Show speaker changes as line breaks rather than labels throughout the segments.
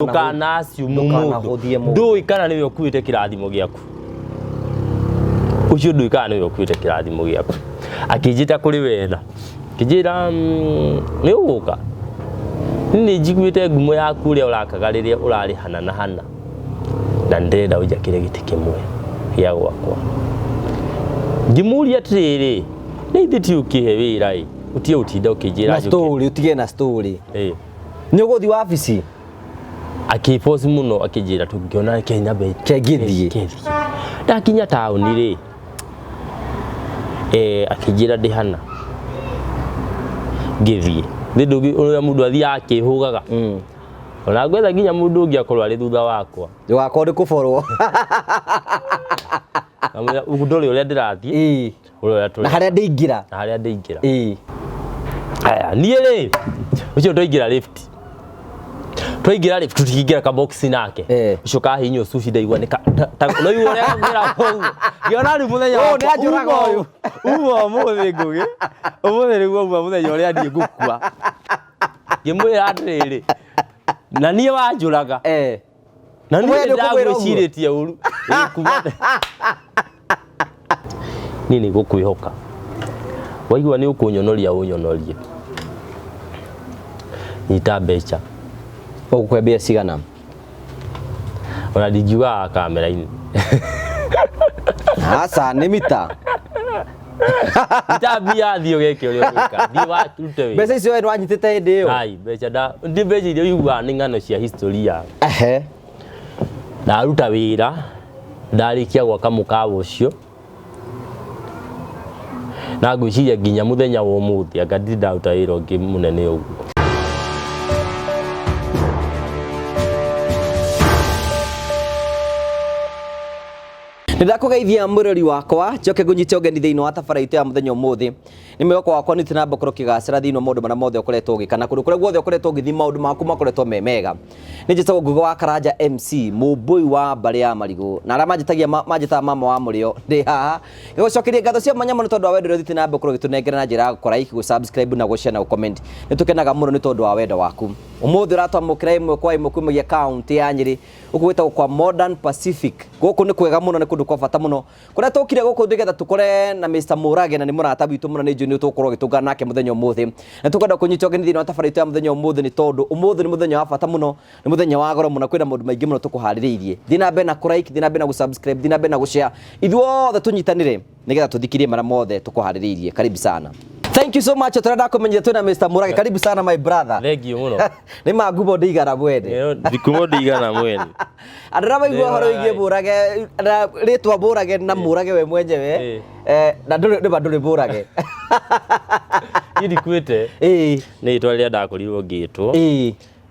Ndũkanaciumu mũndũ.
Ndũkanahũthie mũndũ.
Ndũĩ kana nĩwe ũkuĩte kĩrathimo gĩaku. Ũcio ndũĩ kana nĩwe ũkuĩte kĩrathimo gĩaku. Akĩnjĩta kũrĩ wetha, akĩnjĩra, nĩ ũgũka? Niĩ nĩ njiguĩte ngumo yaku ũrĩa ũrakaga rĩrĩa ũrarĩ hana na hana, na nĩ ndĩrenda ũnjakĩre gĩtĩ kĩmwe gĩa gwakwa. Ngĩmũria atĩrĩrĩ, nĩ ithuĩ ti ũkĩhe wĩra ĩ, ũtige gũtinda ũkĩnjĩra
Na
njũke.
story, ũtige na story.
Ĩ.
Nĩ ũgũthiĩ wabici?
Akĩboci mũno akĩnjĩra tũngĩona Kenya be
Kengĩthiĩ.
Kengĩthiĩ. Ndakinya taũni rĩ, akĩnjĩra ndĩ hana, ngĩthiĩ nĩ ndũngĩ ũrĩa mũndũ athiaga akĩhũgaga. Ona ngwetha nginya mũndũ ũngĩ akorwo arĩ thutha wakwa.
Ndũgakorwo nĩ kũborwo.
Ngamwĩra ndore ũrĩa ndĩrathiĩ. Ũrĩa tũrĩ.
Na harĩa ndĩingĩra.
Na harĩa ndĩingĩra.
Aya,
niĩ rĩ, ũcio twaingĩra lift. Twaingĩra lift tũtingĩra ka box nake. Ũcio kahihinywo sushi ndaigua nĩ ka no igua ũrĩa ngwĩra ũguo. Ngĩona rĩu mũthenya
Ũyũ
wakwa
nĩ anjũraga ũyũ.
uma ũmũthĩ Ngũgĩ. Ũmũthĩ nĩguo uma mũthenya ũrĩa niĩ ngũkua. Ngĩmwĩra atĩrĩrĩ, na niĩ wanjũraga. Na niĩ
We nĩ ũkũmwĩra ũguo?
ndagwĩcirĩtie ũru. Ĩ, kuma niĩ nĩ ngũkwĩhoka. Waigua nĩ ũkũnyonoria ũnyonorie. Nyita mbeca.
Ũgũkũhe mbia cigana?
Ona ndingiuga kamera-inĩ.
Aca, nĩ mita.
Nyita mbia thiĩ ũgeke ũrĩa ũgwĩka. Thiĩ warute wĩra.
Mbeca icio we nĩwanyitĩte hĩndĩ ĩyo?
Ai, mbeca nda, ndi mbeca iria ũiguaga nĩ ng'ano cia historia. Ndaruta wĩra, ndarĩkia gwaka mũkawa ũcio, na ngwĩciria nginya mũthenya wa ũmũthĩ anga ndirĩ ndaruta wĩra ũngĩ mũnene ũguo.
Nĩndakũgeithia mwĩrori wakwa, njoke ngũnyite ũgeni thĩinĩ wa tabara itũ ya mũthenya ũmũthĩ. Nĩ mwĩhoko wakwa nĩ na mbere ũkĩgacĩra thĩinĩ wa maũndũ marĩa mothe ũkoretwo ũgĩka na kũndũ kũrĩa guothe ũkoretwo ũgĩthiĩ maũndũ maku makoretwo me mega. Nĩ njĩtagwo Ngũgĩ wa Karanja MC, mũmbũi wa mbarĩ ya Marigũ, na arĩa manjĩtagia manjĩtaga mama wa mũrĩo. Ndĩ haha ngĩgũcokeria ngatho cia mwanya mũno tondũ wa wendo ũrĩa ũthiĩte na mbere gũkorwo ũgĩtũnengera na njĩra ya gũkora like, gũ subscribe na gũ share na gũ comment. Nĩ tũkenaga mũno nĩ tondũ wa wendo waku. Ũmũthĩ ũratwamũkĩra ĩmwe kwa ĩmwe kumagia kaũntĩ ya Nyĩrĩ, gũkũ gwĩtagwo kwa Modern Pacific. Gũkũ nĩ kwega mũno, nĩ kũndũ kwa bata mũno. Kũrĩa tũkire gũkũ nĩgetha tũkore na Mr. Mũrage na nĩ mũrata witũ mũno, nĩ njũĩ nĩ tũgũkorwo ũgĩtũngana nake mũthenya ũmũthĩ. Na tũkwenda kũnyita ũgeni thĩinĩ wa tabarĩra itũ ya mũthenya ũmũthĩ nĩ tondũ ũmũthĩ nĩ mũthenya wa bata mũno, nĩ mũthenya wa goro mũno, kwĩna maũndũ maingĩ mũno tũkũharĩrĩirie. Thiĩ na mbere na kũ like, thiĩ na mbere na gũ subscribe, thiĩ na mbere na gũ share. Ithuothe tũnyitanĩre nĩgetha tũthikĩrie marĩa mothe tũkũharĩrĩirie. Karibu sana. Thank you so much. Tũrenda kũmenyithia twĩna Mr. Mũrage. Karibu sana my brother.
Thank you mũno.
Nĩ ma ngumo ndĩigana mwene.
Ngumo ndĩigana mwene.
Andũ arĩa maigua ũhoro wĩgiĩ Mũrage, na rĩtwa Mũrage na Mũrage we mwenyewe, na ndũrĩ nĩma ndũrĩ Mũrage.
Niĩ ndikuĩte. Nĩ rĩtwa rĩrĩa ndakorirwo ngĩtwo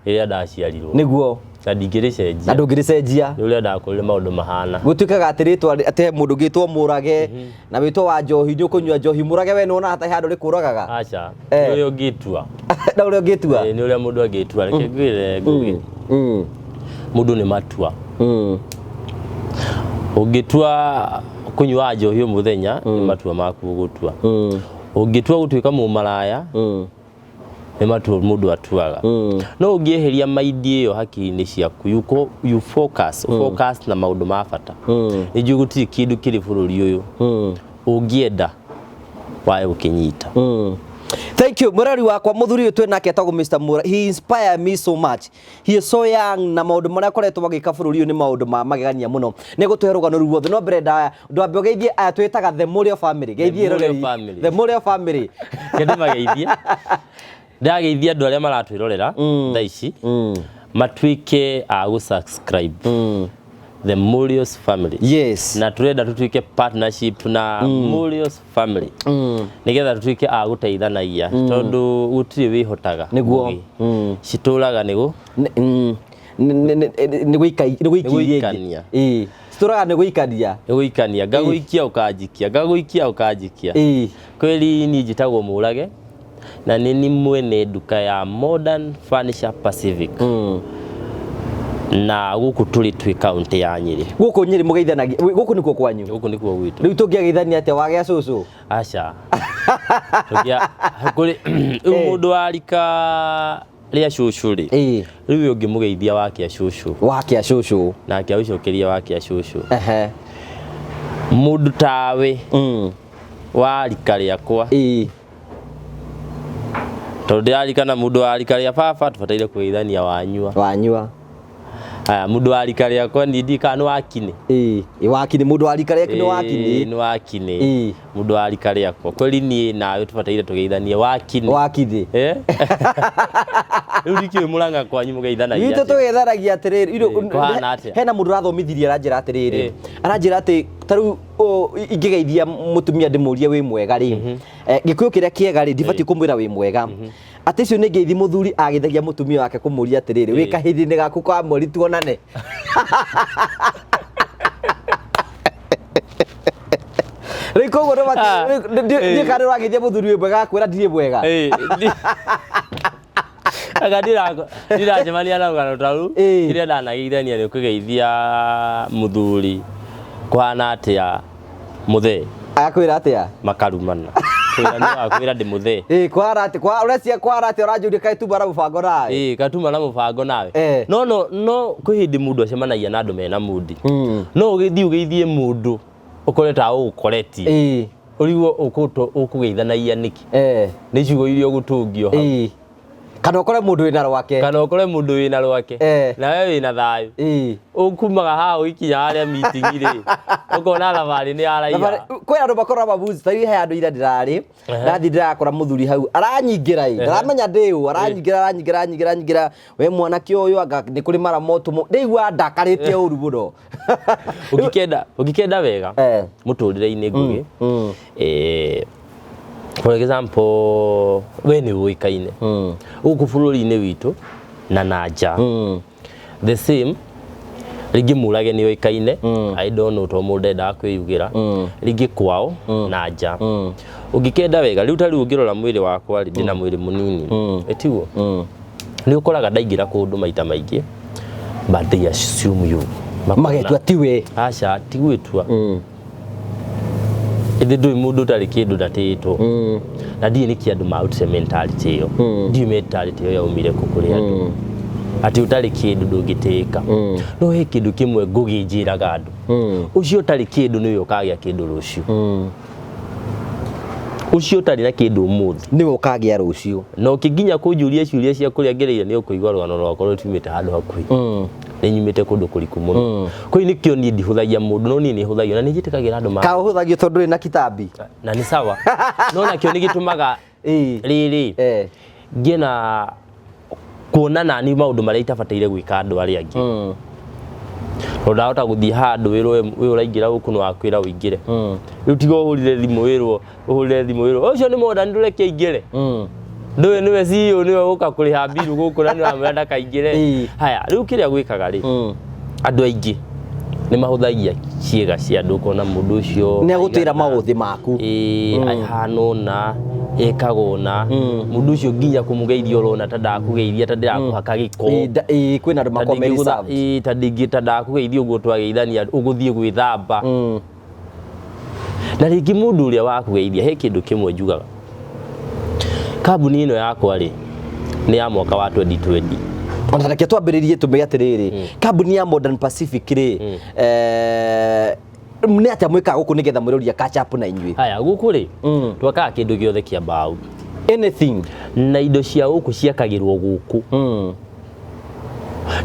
rĩrĩa ndaciarirwo.
Nĩguo.
Na ndingĩrĩcenjia.
Na ndũngĩrĩcenjia.
Nĩ ũrĩa ndakorire maũndũ mahana.
Gũtuĩkaga atĩ rĩtwa atĩ he mũndũ ũngĩtwo Mũrage na wĩtwo wa njohi, nĩ ũkũnyua njohi. Mũrage we nĩwonaga ta he handũ rĩkũragaga?
Aca. Nĩ ũrĩa ũngĩtua.
Na ũrĩa ũngĩtua?
Nĩ ũrĩa mũndũ angĩtua. Reke ngwĩre Ngũgĩ. Mũndũ nĩ matua. Ũngĩtua kũnyua njohi o mũthenya, nĩ matua maku ũgũtua. Ũngĩtua gũtuĩka mũmaraya, nĩ matua mũndũ atuaga. No ũngĩeheria maindi ĩyo hakiri-inĩ ciaku, you go, you focus, focus na maũndũ ma bata. Nĩ njũĩ gũtirĩ kĩndũ kĩrĩ bũrũri ũyũ ũngĩenda wae gũkĩnyita.
Thank you. Mũrori wakwa mũthuri ũyũ twĩ nake etagwo Mr. Mura. He inspire me so much. He is so young na maũndũ marĩa akoretwo agĩka bũrũri ũyũ nĩ maũndũ ma magegania mũno. Nĩ gũtũhe rũgano rũu ruothe. No mbere ndaya, ndwambe ũgeithie aya twĩtaga The Mũrĩo Family. Geithie
The Mũrĩo
eroreri.
Family.
The Mũrĩo Family.
Reke ndĩmageithie. Ndĩrageithia andũ arĩa maratwĩrorera thaa ici matuĩke a gũ subscribe The Mũrĩo's Family.
Yes.
Na tũrenda tũtuĩke partnership na Mũrĩo's Family. Nĩgetha tũtuĩke a gũteithanagia tondũ gũtirĩ wĩhotaga.
Nĩguo.
Ngũgĩ. Citũraga nĩ gũ
Nĩ gũikia iria ingĩ.
Nĩ gũikania.
Ĩĩ. Citũraga nĩ gũikania.
Nĩ gũikania. Ngagũikia ũkanjikia, ngagũikia ũkanjikia. Kweli niĩ njĩtagwo Mũrage na nĩ ni mwene nduka ya Modern Furniture Pacific. Na gũkũ tũrĩ twĩ kaũntĩ ya Nyĩrĩ.
Gũkũ Nyĩrĩ mũgeithanagia, gũkũ nĩkuo kwanyu?
Gũkũ nĩkuo gwitũ.
Rĩu tũngĩageithania atĩa wagĩa cũcũ?
Aca. Tũngĩa, kũrĩ, rĩu mũndũ wa rika Rĩa cũcũ rĩ, rĩu ũyũ ũngĩmũgeithia wakĩa cũcũ,
Wakĩa cũcũ.
Nake agũcokeria wakĩa cũcũ. Mũndũ tawe wa rika rĩakwa, tondũ ndĩrarikana mũndũ wa rika rĩa baba tũbataire kũgeithania wanyua.
Wanyua.
Aya, mũndũ wa rika rĩakwa niĩ ndiũĩ kana nĩ wakinĩ.
Ĩ, wakini, mũndũ wa rika rĩaku nĩ wakini.
Ĩĩ, nĩ wakinĩ. Mũndũ wa rika rĩakwa kweli niĩ nawe tũbataire tũgeithanie wakinĩ.
Wakini.
Eh? Rĩu ndikĩũĩ mũrang'a kwanyu mũgeithanagia
Itũ
atĩa?
tũgethanagia atĩrĩrĩ
Ĩĩ, kũhana atĩa?
Hena mũndũ ũrathomithirie, aranjĩra atĩrĩrĩ, aranjĩra atĩ ta rĩu ingĩgeithia mũtumia ndĩmũrie wĩ mwega rĩ, Gĩkũyũ kĩrĩa kĩega rĩ, ndibatiĩ kũmwĩra wĩ mwega, atĩ icio nĩ ngeithi mũthuri agĩthagia mũtumia wake kũmũria atĩrĩrĩ, wĩ kahinda-inĩ gaku ka mweri tuonane. Rĩu koguo ndiũĩ kana ũrageithia mũthuri wĩ mwega akwĩra ndirĩ mwega.
Ĩĩ, anga ndiracemania na rũgano ta rũu. Kĩrĩa ndanageithania nĩ kũgeithia mũthuri kũhana atĩa mũthee.
Agakwĩra atĩa?
Makarumana kwĩra nĩ wakwĩra ndĩ mũthee.
Ĩĩ, kwara atĩ kwa ũrecia kwara atĩa, ũranjũria kaĩ tuma na mũbango nawe.
Ĩĩ, katuma na mũbango nawe. No kwĩ hĩndĩ mũndũ acemanagia na andũ mena mundi. No ũgĩthiĩ ũgeithie mũndũ ũkore ta ũgũkoretie. Ũrigwo ũkũgeithanagia nĩkĩ? Nĩ ciugo iria ũgũtũngio hau.
Kana ũkore mũndũ wĩna rwake.
Kana ũkore mũndũ wĩna rwake. Nawe wĩna thayũ. Ũkumaga haha ũgĩkinya harĩa meeting rĩ, ũkona thabarĩ nĩ yaraiha.
Kwĩ andũ makoragwo mabuzi, ta rĩu he handũ ira ndĩrarĩ, ndathiĩ ndĩrakora mũthuri hau aranyingĩra ĩ, ndaramenya ndĩ ũ, aranyingĩra aranyingĩra aranyingĩra aranyingĩra, we mwanake ũyũ anga nĩ kũrĩ mara motũmwo, ndĩigua ndakarĩte ũru mũno.
Ũngĩkenda wega mũtũrĩre-inĩ Ngũgĩ, for example, we nĩ ũĩkaine gũkũ bũrũri-inĩ witũ na nja. The same rĩngĩ Mũrage nĩ oĩkaine, I don't know, tondũ mũndũ ndendaga kwĩyugĩra rĩngĩ kwao na nja. Ũngĩkenda wega rĩu, ta rĩu ũngĩrora mwĩrĩ wakwa rĩ, ndĩna mwĩrĩ mũnini, ĩtiguo? Nĩ ũkoraga ndaingĩra kũndũ maita maingĩ, but they assume you.
Magetua tiwe.
Aca, ti gwĩtua. Ĩthĩ ndũĩ mũndũ ũtarĩ kĩndũ ndatĩĩtwo, na ndiũĩ nĩkĩ andũ marutire mentality ĩyo. Ndiũĩ mentality ĩyo yaumire kũ kũrĩ andũ atĩ ũtarĩ kĩndũ ndũngĩtĩĩka. No he kĩndũ kĩmwe Ngũgĩ njĩraga andũ, ũcio ũtarĩ kĩndũ nĩwe ũkagĩa kĩndũ rũciũ. Ũcio ũtarĩ na kĩndũ ũmũthĩ
nĩwe ũkagĩa rũciũ.
Na ũkĩnginya kũnjũria ciũria cia kũrĩa ngereire, nĩ ũkũigua rũgano rwakwa rũtiumĩte handũ hakuhĩ, nĩ nyumĩte kũndũ kũriku mũno. Koguo nĩkĩo niĩ ndihũthagia mũndũ, no niĩ nĩ hũthagio na nĩ njĩtĩkagĩra andũ ma
Ka ũhũthagio tondũ ndũrĩ na kitambi.
Na nĩ sawa, no nakĩo nĩ gĩtũmaga rĩrĩ ngĩe na kuona nani maũndũ marĩa itabataire gwĩka andũ arĩa angĩ, tondũ ndahota gũthiĩ handũ wĩrwo we ũraingĩra gũkũ nĩ wakwĩra ũingĩre. Rĩu tiga ũhũrire thimũ wĩrwo, ũhũrire thimũ wĩrwo ũcio nĩ modern, ndũreke aingĩre. Ndũĩ nĩwe CEO, nĩwe ũka kũrĩha mbiru gũkũ na nĩũramwĩra ndakaingĩre. Haya, rĩu kĩrĩa gwĩkaga rĩ, andũ aingĩ nĩ mahũthagia ciĩga cia andũ, ũkona mũndũ ũcio
Nĩ agũtwĩra
aigana-
maũthĩ maku.
Ĩĩ, ahana ũna, ekaga ũna, mũndũ ũcio nginya kũmũgeithia ũrona ta ndakũgeithia, ta ndĩrakũhaka gĩko.
Ĩĩ, kwĩna andũ makoragwo me reserved.
Ĩĩ, ta ndingĩ ta ndakũgeithia ũguo twageithania ũgũthiĩ gwĩthamba. Na rĩngĩ mũndũ ũrĩa wakũgeithia, he kĩndũ kĩmwe njugaga, kambuni ĩno yakwa rĩ, nĩ ya mwaka wa 2020.
Ona reke twambĩrĩrie tũmenye atĩrĩrĩ, kambuni ya Modern Pacific rĩ, nĩ atĩa mwĩkaga gũkũ nĩgetha mwĩrũria catch up na inyuĩ?
Haya, gũkũ rĩ, twakaga kĩndũ gĩothe kĩa mbaũ.
Anything.
Na indo cia gũkũ ciakagĩrwo gũkũ.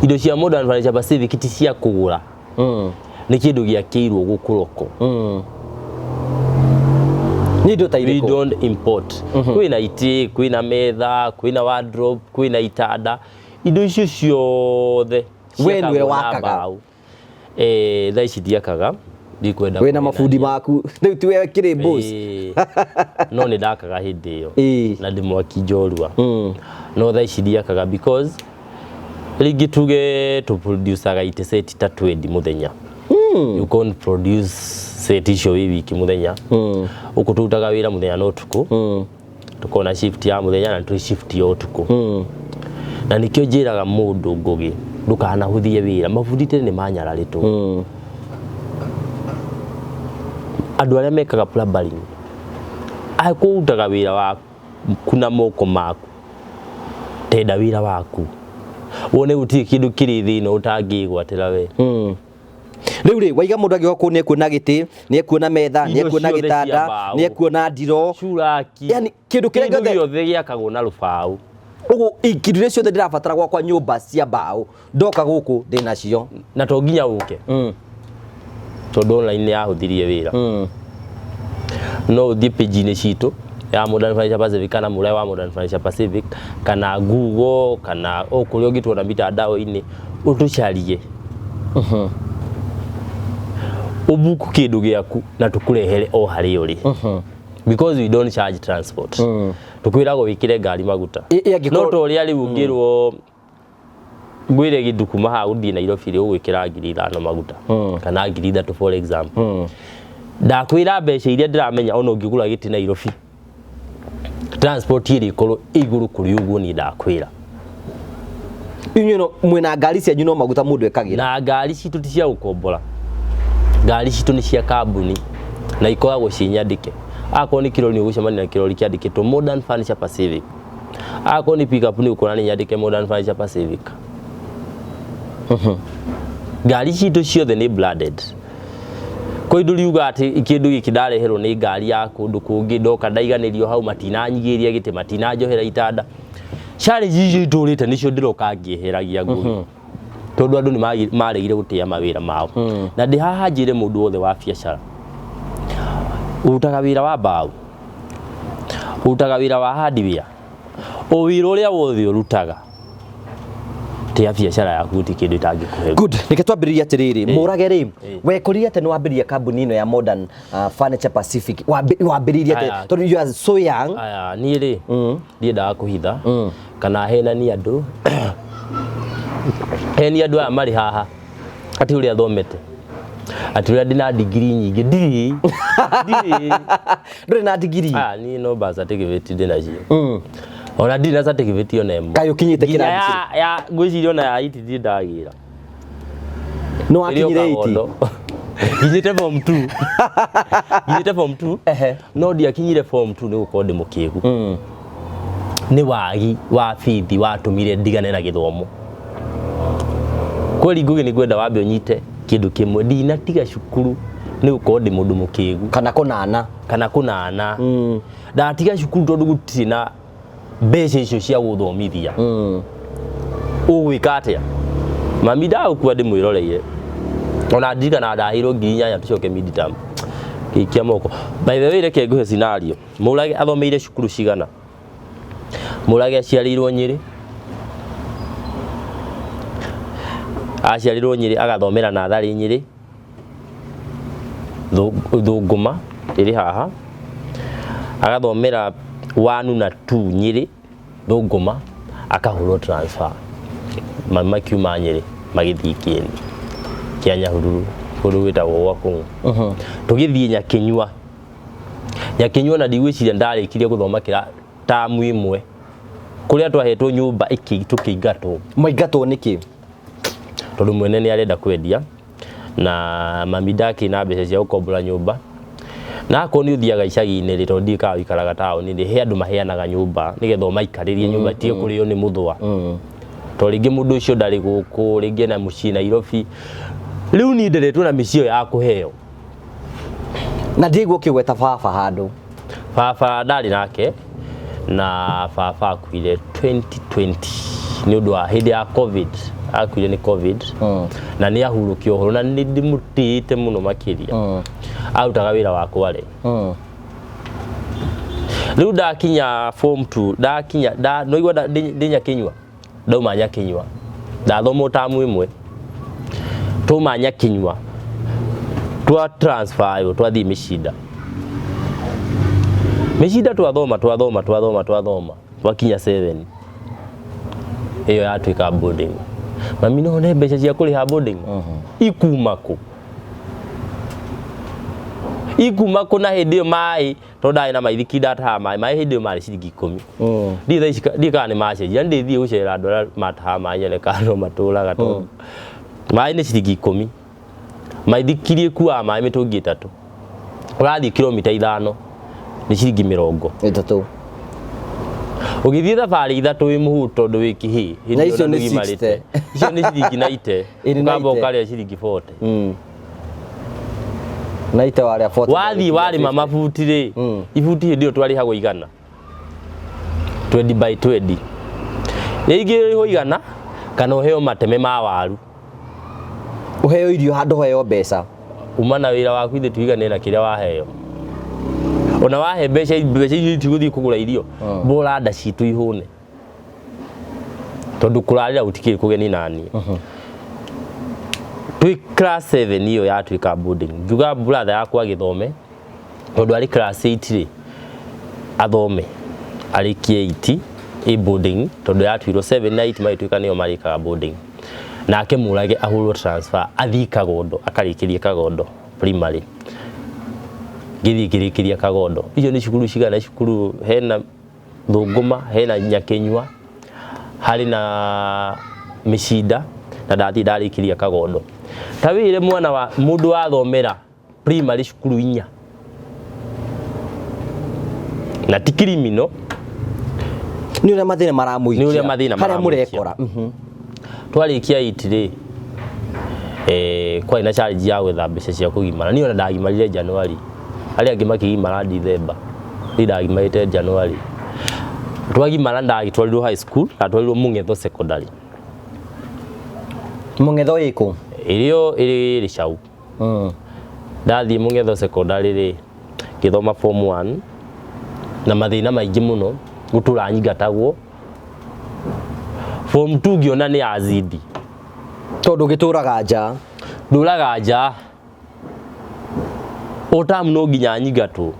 Indo cia Modern Furniture Pacific ti cia kũgũra, nĩ kĩndũ gĩakĩirwo gũkũ roko.
Nĩ indo ta
We
irĩkũ?
don't import. Kwĩna itĩ, kwĩna metha, kwĩna wardrobe, kwĩna itanda, indo icio ciothe
We nĩwe
ciakagwo na
wakaga?
mbaũ. Thaa ici ndiakaga, ndikwenda
Wĩna mabundi
kũhenania.
maku rĩu, ti we kĩrĩ boss?
Ĩĩ. No nĩ ndakaga hĩndĩ ĩyo na ndĩ mwaki njorua, no thaa ici ndiakaga because rĩngĩ tuge tũproducaga itĩ set ta 20 mũthenya. You can't produce set icio wĩ wiki mũthenya. Gũkũ tũrutaga wĩra mũthenya na ũtukũ. Tũkona shift ya mũthenya na tũrĩ shift ya ũtukũ, na nĩkĩo njĩraga mũndũ, Ngũgĩ, ndũkanahũthie wĩra. Mabundi tene nĩ manyararĩtwo. Andũ arĩa mekaga plumbering, akũrutaga wĩra waku na moko maku. Tenda wĩra waku wone gũtirĩ kĩndũ kĩrĩ thĩ ĩno ũtangĩgwatĩra we.
Rĩu rĩ, waiga mũndũ angĩgoka kũu nĩ ekuona gĩtĩ, nĩ ekuona metha, nĩ
Indo
ekuona
ciothe cia
gĩtanda,
mbaũ.
nĩ ekuona ndiroo.
Curaki.
Yani kĩndũ kĩrĩa
kĩndũ
gĩothe
gĩothe gĩakagwo na rũbaũ.
Ũguo kĩndũ iria ciothe ndĩrabatara gwakwa nyũmba cia mbaũ, ndoka gũkũ ndĩ nacio.
Na to nginya ũke, tondũ online nĩ yahũthirie wĩra. No ũthiĩ page-inĩ citũ ya Modern Furniture Pacific kana mũrae wa Modern Furniture Pacific kana Google kana o kũrĩa ũngĩtuona mitandao-inĩ, ũtũcarie, ũbuku kĩndũ gĩaku na tũkũrehere o harĩa ũrĩ, because we don't charge transport. Tũkwĩragwo wĩkĩre ngari maguta.
Angĩkorwo-
No ta ũrĩa rĩu ũngĩrwo ngwĩre gĩndũ kuma haha gũthiĩ Nairobi rĩ, ũgwĩkĩra 5,000 maguta kana 3,000, for example. Ndakwĩra mbeca iria ndĩramenya ona ũngĩgũra gĩtĩ Nairobi, transport ĩrĩ ĩkorwo ĩ igũrũ kũrĩ ũguo niĩ ndakwĩra.
Inyuĩ no mwĩna ngari cianyu, no maguta mũndũ ekagĩra.
Na ngari citũ ti cia gũkombora, ngari citũ nĩ cia kambuni na ikoragwo ciĩ nyandĩke. Akorwo nĩ kĩrori, nĩ ũgũcemania na kĩrori kĩandĩkĩtwo Modern Furniture Pacific. Akorwo nĩ pickup, nĩ ũkuona nĩ nyandĩke Modern Furniture Pacific. Ngari citũ ciothe nĩ branded. Kwa ndũriuga atĩ kĩndũ gĩkĩ ndareherwo nĩ ngari ya kũndũ kũngĩ, ndoka ndaiganĩrio hau, matinanyigĩria gĩtĩ, matinanjohera itanda. Challenge icio itũrĩte nĩcio ndĩroka ngĩeheragia ngũĩ, tondũ andũ nĩ maregire gũtĩa mawĩra mao. Na ndĩ haha njĩre mũndũ wothe wa biacara ũrutaga wĩra wa mbaũ, ũrutaga wĩra wa hardware, o wĩra ũrĩa wothe ũrutaga, tĩa biacara yaku, gũtirĩ kĩndũ ĩtangĩkũhe.
Good. Reke twambĩrĩrie atĩrĩrĩ, mũrage rĩ,
Ĩ.
wekorire atĩ nĩ wambĩrĩria kambuni ĩno ya Modern Furniture Pacific? Wambĩrĩirie atĩ
Aya.
tondũ you are so young?
Aya, niĩ rĩ, ndiendaga kũhitha kana henani andũ, heni andũ aya marĩ haha atĩ ũrĩa thomete, atĩ ũrĩa ndĩna ndigiri nyingĩ. Ndirĩ, ndirĩ.
Ndũrĩ na ndigiri?
Aya, niĩ no birth certificate ndĩ nacio, ona ndirĩ na certificate ona ĩmwe.
Kaĩ ũkinyĩte
Nginya
kĩrathi?
ya ngwĩciria ona ya iti ndirĩ ndagĩra.
Nĩ wakinyire iti?
Nginyĩte form 2, nginyĩte form 2. No ndiakinyire form 2 nĩ gũkorwo ndĩ mũkĩgu, nĩ wagi wa bithi watũmire ndigane na gĩthomo. Kweli Ngugi, nĩ ngwenda wambe ũnyite kĩndũ kĩmwe: ndinatiga cukuru nĩ gũkorwo ndĩ mũndũ mũkĩgu
kana kũnana.
Kana kũnana. Ndatiga cukuru tondũ gũtirĩ na mbeca icio cia gũthomithia. Ũgwĩka atĩa? Mami ndagũkua ndĩmwĩroreire. Ona ndirikana ndaheirwo 8,000 tũcoke midterm, ngĩikia moko. By the way, reke ngũhe scenario. Mũrage athomeire cukuru cigana? Mũrage aciarĩirwo Nyĩrĩ, aciarĩirwo Nyĩrĩ, agathomera natharĩ Nyĩrĩ, Thũngũma ĩrĩ haha, agathomera 1 na 2 Nyĩrĩ Thũngũma, akahũrwo transfer. Mami makiuma Nyĩrĩ magĩthiĩ Kĩeni kĩa Nyahururu, kũndũ gwĩtagwo gwa Kũng'ũ. Tũgĩthiĩ Nyakinyua. Nyakinyua na ndigwĩciria ndarĩkirie gũthoma kĩra tamu ĩmwe, kũrĩa twahetwo nyũmba tũkĩingatwo.
Mwaingatwo nĩkĩ?
Tondũ mwene nĩ arenda kwendia na mami ndakĩrĩ na mbeca cia gũkombora nyũmba. Na akorwo nĩ ũthiaga icagi-inĩ rĩ, tondũ ndiũĩ kana ũikaraga taũni rĩ, he andũ maheanaga nyũmba nĩgetha ũmaikarĩrie nyũmba ĩtige kũrĩo nĩ mũthũa, tondũ rĩngĩ mũndũ ũcio ndarĩ gũkũ, rĩngĩ ena mũciĩ Nairobi. Rĩu niĩ nderetwo na mĩciĩ ĩyo ya kũheo.
Na ndiaigua ũkĩgweta baba handũ.
Baba ndarĩ nake, na baba akuire 2020 nĩ ũndũ wa hĩndĩ ya COVID. Akuire nĩ COVID na nĩ ahurũkia ũhoro, na nĩ ndĩmũtĩĩte mũno makĩria. Arutaga wĩra wa kware. Rĩu ndakinya form 2, ndakinya noigua ndĩ Nyakinyua, ndauma Nyakinyua, ndathoma tamu ĩmwe, twauma Nyakinyua twa transfer yo, twathiĩ Mĩcinda. Mĩcinda twathoma, twathoma, twathoma, twathoma, twakinya 7, ĩyo yatuĩka boarding. Mami no one mbeca cia kũrĩha boarding ikuma kũ? Ikuma kũ? Na hĩndĩ ĩyo maĩ, tondũ ndarĩ na maithiki, ndatahaga maĩ. Maĩ hĩndĩ ĩyo marĩ ciringi 10. Ndiĩ thaa ici ndiĩ kana nĩ macenjia. Ndĩthiĩ gũcera andũ arĩa matahaga maĩ nyone kana no matũraga, tondũ maĩ nĩ ciringi 10. Maithikiri ĩkuaga maĩ mĩtũngi 3, ũrathiĩ kilomita 5, nĩ ciringi 30.
30.
Ũgĩthiĩ thabarĩ ithatũ wĩ mũhũtu tondũ wĩ kĩhĩ. Hĩndĩ
Na
ĩyo
icio nĩ
ndũgimarĩte.
60.
Icio nĩ ciringi 90.
Ĩĩ, nĩ
Ũkamba
90.
ũkarĩa ciringi 40.
Naite warĩa 40.
Wathiĩ warĩma mabuti rĩ, ibuti hĩndĩ ĩyo twarĩhagwo igana. 20 by 20. Rĩngĩ rĩhwo igana kana ũheo mateme ma waru.
Ũheo irio handũ heo mbeca.
Uma na wĩra waku ithe tuigane na kĩrĩa waheo. Ona wahe mbeca, mbeca icio itigũthiĩ kũgũra irio. Bora nda citũ ihũne. Tondũ kũrarĩra gũtikĩrĩ kũgeni naniĩ. Twĩ class 7 ĩyo yatuĩka boarding. Ngiuga brother yakwa agĩthome tondũ arĩ class 8 rĩ athome arĩkie 8 ĩ boarding tondũ yatuirwo 7 na 8 magĩtuĩka nĩo marĩkaga boarding. Nake Mũrage ahũrwo transfer athiĩ Kagondo akarĩkĩrie Kagondo primary. Ngĩthiĩ ngĩrĩkĩria Kagondo. Icio nĩ cukuru cigana? Cukuru hena Thũngũma, hena Nyakĩnyua, harĩ na Mĩcinda na ndathiĩ ndarĩkĩria Kagondo. Ta wĩre mwana wa mũndũ wathomera primary cukuru inya na ti criminal.
Nĩ ũrĩa mathĩna maramũikia.
Nĩ ũrĩa mathĩna
harĩa
maramũikia.
mũrekora.
Twarĩkia 8 rĩ, kwarĩ na challenge ya gwetha mbeca cia kũgimara. Niĩ ona ndagimarire January, arĩa angĩ makĩgimara December, niĩ ndagimarĩte January. Twagimara ndagĩtwarirwo high school, ndatwarirwo Mũng'etho Secondary.
Mũng'etho ĩkũ?
Ĩrĩo ĩrĩ Gĩcau. Ndathiĩ Mũng'etho Secondary rĩ, ngĩthoma form 1 na mathĩna maingĩ mũno, gũtũra nyingatagwo. Form 2 ngĩona nĩ yazidi.
Tondũ ũgĩtũraga nja.
Ndũraga nja. O tamu no nginya nyingatwo.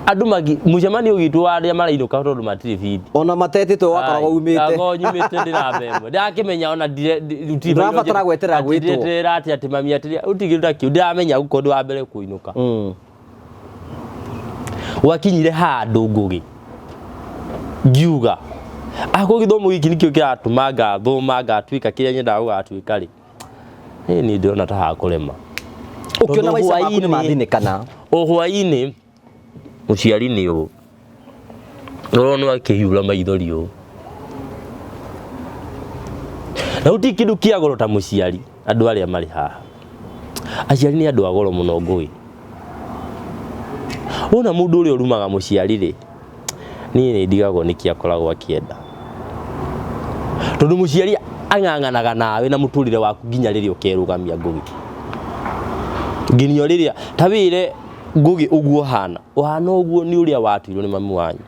Andũ magi mũcemanio witũ wa arĩa marainũka tondũ matirĩ bithi.
Ona matetĩtwo wakoragwo umĩte.
Ndakoragwo nyumĩte ndĩrambemwe. Ndakĩmenya ona
Ndũrabatara gweterera gwĩtwo.
Ndireterera atĩ atĩ mami atĩrĩ ũtigĩrĩra ta kĩu ndiramenya gũkorwo ndĩ wa mbere kũinũka. Gwakinyire handũ Ngũgĩ ngiuga akorwo gĩthomo gĩkĩ nĩkĩo kĩratũma ngathoma ngatuĩka kĩrĩa nyendaga gũgatuĩka rĩ, niĩ ndĩrona ta hakũrema.
Ũkĩona
Tondũ
maica maku nĩ
hwaĩ-inĩ-
mathinĩkana.
O hwaĩ-inĩ mũciari nĩ ũũ ũrona akĩhiũra maithori ũũ, na gũtirĩ kĩndũ kĩa goro ta mũciari. Andũ arĩa marĩ haha aciari nĩ andũ a goro mũno. Ngũgĩ, wona mũndũ ũrĩa ũrumaga mũciari rĩ, niĩ nĩ ndigagwo nĩkĩ akoragwo akĩenda, tondũ mũciari ang'ang'anaga nawe na mũtũrĩre waku nginya rĩrĩa ũkerũgamia. Ngũgĩ, nginya rĩrĩa ta wĩre Ngũgĩ ũguo ũhana ũhana ũguo nĩ ũrĩa watuirwo nĩ mami wanyu.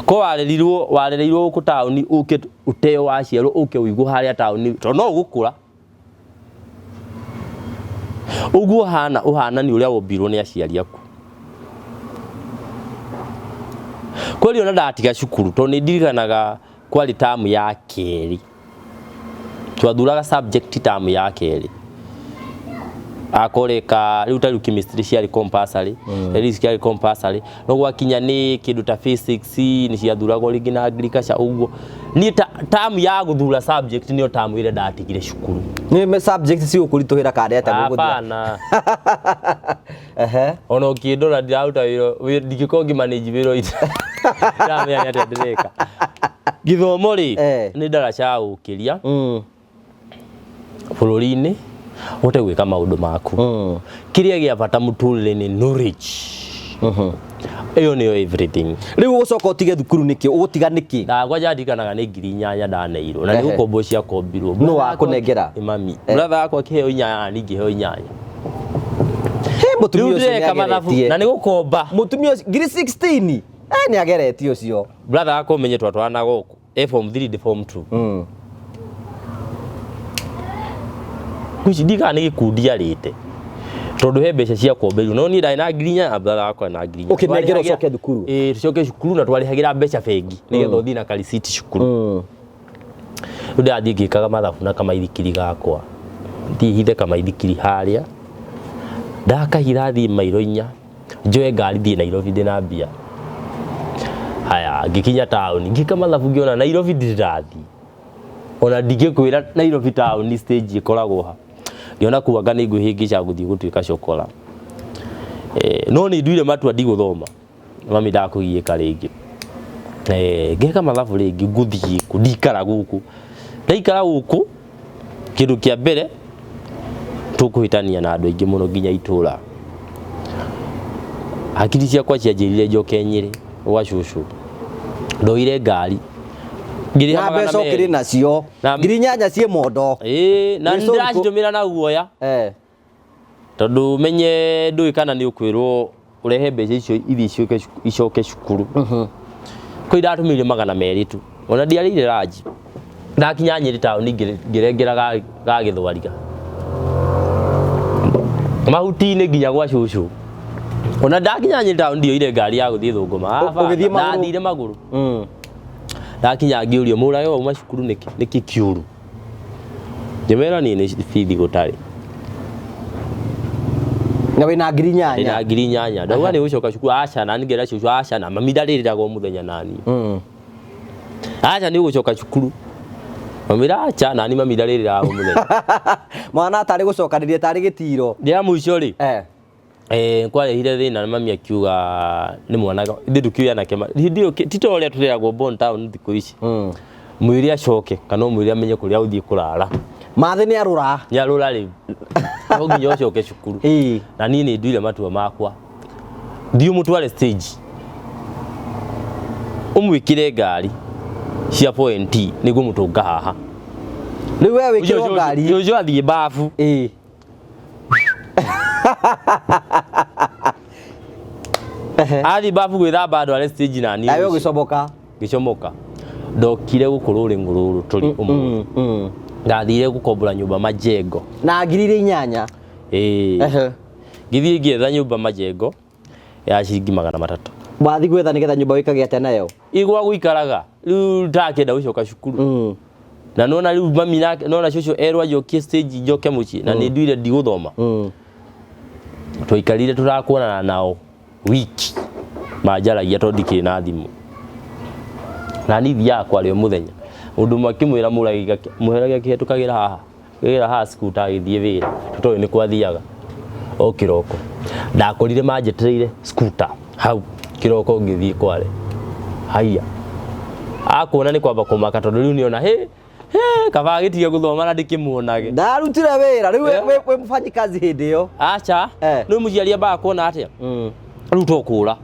Ko warerirwo warereirwo gũkũ taũni, ũke ũteo waciarwo ũke ũigwo harĩa taũni, tondũ no ũgũkũra ũguo ũhana ũhana nĩ ũrĩa wombirwo nĩ aciari aku. Kweli ona ndatiga cukuru, tondũ nĩ ndirikanaga kwarĩ tamu ya kerĩ twathuraga subject, tamu ya kerĩ akoreka rĩu ta rĩu chemistry ciarĩ compulsory, rĩu ciarĩ compulsory, no gwakinya nĩ kĩndũ ta physics nĩ ciathuragwo rĩngĩ na agriculture ũguo. Niĩ ta tamu ya gũthura subject nĩyo tamu ĩrĩa ndatigire cukuru.
Nĩ me subject cigũkũritũhĩra kana atĩa gũgũthira?
Hapana.
Ehe.
Ona ũkĩndora ndiraruta wĩra, ndingĩkorwo ngĩmanage wĩra ũyũ ndiramenya nĩ atĩa ndĩreka. Gĩthomo rĩ, nĩ ndaraca ya gũkĩria bũrũri-inĩ ũhote gwĩka maũndũ maku. Kĩrĩa gĩa bata mũtũrĩre nĩ knowledge, ĩyo nĩyo everything.
Rĩu ũgũcoka ũtige thukuru nĩkĩ? Ũgũtiga nĩkĩ?
Ndagwa ndirikanaga nĩ 8,000 ndaneirwo na nĩ gũkombwo ciakombirwo.
Nũ wakũnengera?
Nĩ mami. Brother yakwa akĩheo inyanya na niĩ ngĩheo inyanya.
He mũtumia
Rĩu
ũcio
ndĩreka mathabu
nĩageretie.
na nĩ gũkomba.
Mũtumia ũcio ngiri 16 eh nĩ ageretie ũcio.
Brother yakwa ũmenye twatwaranaga gũkũ e form 3 ndĩ form 2. Ngwĩci ndikaga nĩ gĩkundi arĩte tondũ he mbeca cia kombeirwo, no niĩ ndarĩ na 8,000 na brother wakwa na 8,000.
Ũkĩnengera ũcoke thukuru?
Ĩĩ, tũcoke cukuru na twarĩhagĩra mbeca bengi nĩgetha ũthiĩ na karisiti cukuru. Rĩu ndĩrathiĩ ngĩkaga mathabu na kamaithikiri gakwa, thiĩ hithe kamaithikiri harĩa ndakahitha, thiĩ mairo 4 njoe ngari thiĩ Nairobi ndĩna mbia. Haya, ngĩkinya taũni ngĩka mathabu ngĩona Nairobi ndĩrathiĩ, ona ndingĩkwĩra Nairobi taũni stage ĩkoragwo ha. Ngĩona kuu anga nĩ ngwĩhĩngĩca gũthiĩ gũtuĩka cokora. No nĩ nduire matua ndigũthoma. Mami ndakũgiĩka rĩngĩ. Ngeka mathabu rĩngĩ, ngũthiĩ kũ? Ndikara gũkũ, ndaikara gũkũ, kĩndũ kĩa mbere tũkũhĩtania na andũ aingĩ mũno nginya itũra. Hakiri ciakwa cianjĩrire njoke Nyĩrĩ gwa cũcũ, ndoire ngari ngĩrĩha
Na
magana
mbeca ũkĩrĩ
merĩ.
Nacio 8,000 ciĩ mondo.
Ĩĩ, na
Wĩ cũrũ.
ndĩracitũmĩra na guoya tondũ menye ndũĩ kana nĩ ũkwĩrwo ũrehe mbeca icio ithiĩ icoke cukuru. Kũi ndatũmĩire 200 tu, ona ndiarĩire ranji. Ndakinya Nyĩrĩ taũni, ngĩrengera ga gĩthwariga mahuti-inĩ nginya gwa cũcũ. Ona ndakinya Nyĩrĩ taũni, ndioire ngari ya gũthiĩ Thũngũma.
Ũgĩthiĩ magũrũ?
Ndathire magũrũ. Ndakinya ngĩũrio, "Mũrage wauma cukuru nĩkĩ? Nĩkĩ kĩũru?" Ngĩmera niĩ nĩ bithi gũtarĩ.
Na wĩna ngiri
ndĩna
inyanya.
8,000. Ndauga nĩ gũcoka cukuru, aca. Na ngĩra cũcũ aca, na mami ndarĩrĩraga o mũthenya nani. Aca, nĩ ũgũcoka cukuru. Mamĩra aca, nani mami ndarĩrĩraga o mũthenya.
Mwana atarĩ gũcokanĩria tarĩ gĩtiro.
Rĩa mũico rĩ, kwarehire thĩna na mami akiuga nĩ mwana ithuĩ tũkiũĩ anake hĩndĩ ĩyo ti ta ũrĩa tũreragwo born town thikũ ici. Mwĩre acoke kana ũmwĩre amenye kũrĩa ũthiĩ kũrara.
Mathĩ nĩ arũra.
Nĩ arũra rĩu, no nginya ũcoke cukuru. Na niĩ nĩ nduire matua makwa, thiĩ ũmũtware stage, ũmwĩkĩre ngari cia point nĩguo mũtũnga haha.
Rĩu we wĩkĩrwo ngari.
Ũcio athiĩ babu. Athiĩ babu gwĩthamba, andware stage na niĩ
Nawe
rũciũ.
Ũgĩcomoka.
Ngĩcomoka, ndokire gũkũ rũrĩ rũrũ tũrĩ ũmũthĩ. Ndathire gũkombora nyũmba Majengo.
Na ngiri iria inyanya.
Ĩĩ. Ngĩthiĩ ngĩetha nyũmba Majengo ya ciringi 300.
Wathi gwetha nĩgetha nyũmba wĩkage atĩa nayo?
Igwa gũikaraga rĩu, ndakĩenda gũcoka cukuru. Na nona rĩu mami nake, nona cũcũ erwo anjokie stage njoke mũciĩ, na nĩ nduire ndigũthoma. Twaikarire tũrakuonana nao wiki, manjaragia tondũ ndikĩrĩ na thimũ na niĩ thiaga kwaria o mũthenya. Mũndũ ũmwe akĩmwĩra, "Mũrage akĩhetũkagĩra haha gĩra haha scooter agĩthiĩ wĩra, tũtoĩ nĩ kwathiaga o kĩroko." Ndakorire manjetereire scooter hau kĩroko, ngĩthiĩ kware. Haiya, akuona nĩ kwamba kũmaka tondũ rĩu nĩona hĩ hĩ, kaba agĩtige gũthoma na ndĩkĩmuonage.
Ndarutire wĩra rĩu.
Eh.
Wĩ mũbanyikazi hĩndĩ ĩyo.
Aca. Rĩu mũciari ambaga kuona atĩa? Rĩu to kũra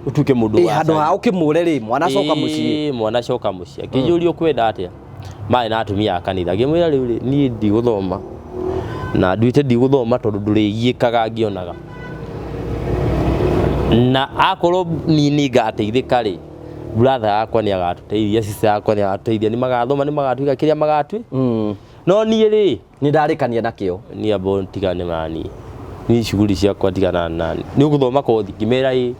ũtuĩke mũndũ
Ĩ,
wa
handũ ha ũkĩmũre rĩ, mwana acoka mũciĩ.
Ĩĩ, mwana coka mũciĩ. Akĩnjũria, "Ũkwenda atĩa?" Marĩ na atumia a kanitha. Ngĩmwĩra, "Rĩu rĩ, niĩ ndigũthoma na nduĩte ndigũthoma tondũ ndũrĩgiĩkaga ngĩonaga, na akorwo niĩ nĩ ngateithĩka rĩ, brother yakwa nĩ agatũteithia, sister yakwa nĩ agatũteithia, nĩ magathoma, nĩ magatuĩka kĩrĩa magatui. No niĩ rĩ,
Nĩ ndarĩkania nakĩo.
Niĩ amba tigane nani, niĩ shughuli ciakwa, tigana nani. Nĩ ũgũthoma kothi?" Ngĩmera, "Ĩ."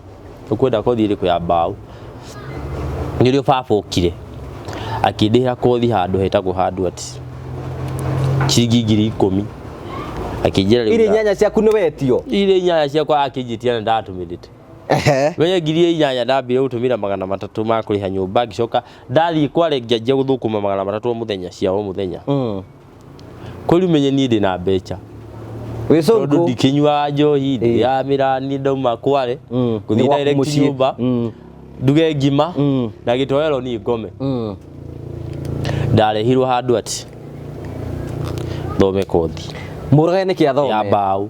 "Ũkwenda kothi ĩrĩkũ?" "Ya mbaũ." Nĩrĩo baba okire akĩndĩhĩra kothi handũ hetagwo handũ ati ciringi 10,000. Akĩnjĩra rĩu
Iria inyanya ciaku nĩ wetio.
Iria inyanya ciakwa akĩnjĩtia na ndatũmĩrĩte. Menye 8,000 ndambire gũtũmĩra 300 ma kũrĩha nyũmba, ngĩcoka ndathiĩ kware ngĩanjia gũthũkũma 300 o mũthenya cia o mũthenya. Kũrĩ menye niĩ ndĩna mbeca
Wĩ
tondũ
cũngũ.
ndikĩnyuaga njohi, ndĩramĩra niĩ ndauma kware ngũthiĩ
Nĩ gwaku
direct
mũciĩ.
nyũmba, nduge ngima na gĩtoero, niĩ ngome. Ndarehirwo handũ ati thome kothi
Mũrage nĩ kĩa thome.
Ya mbaũ.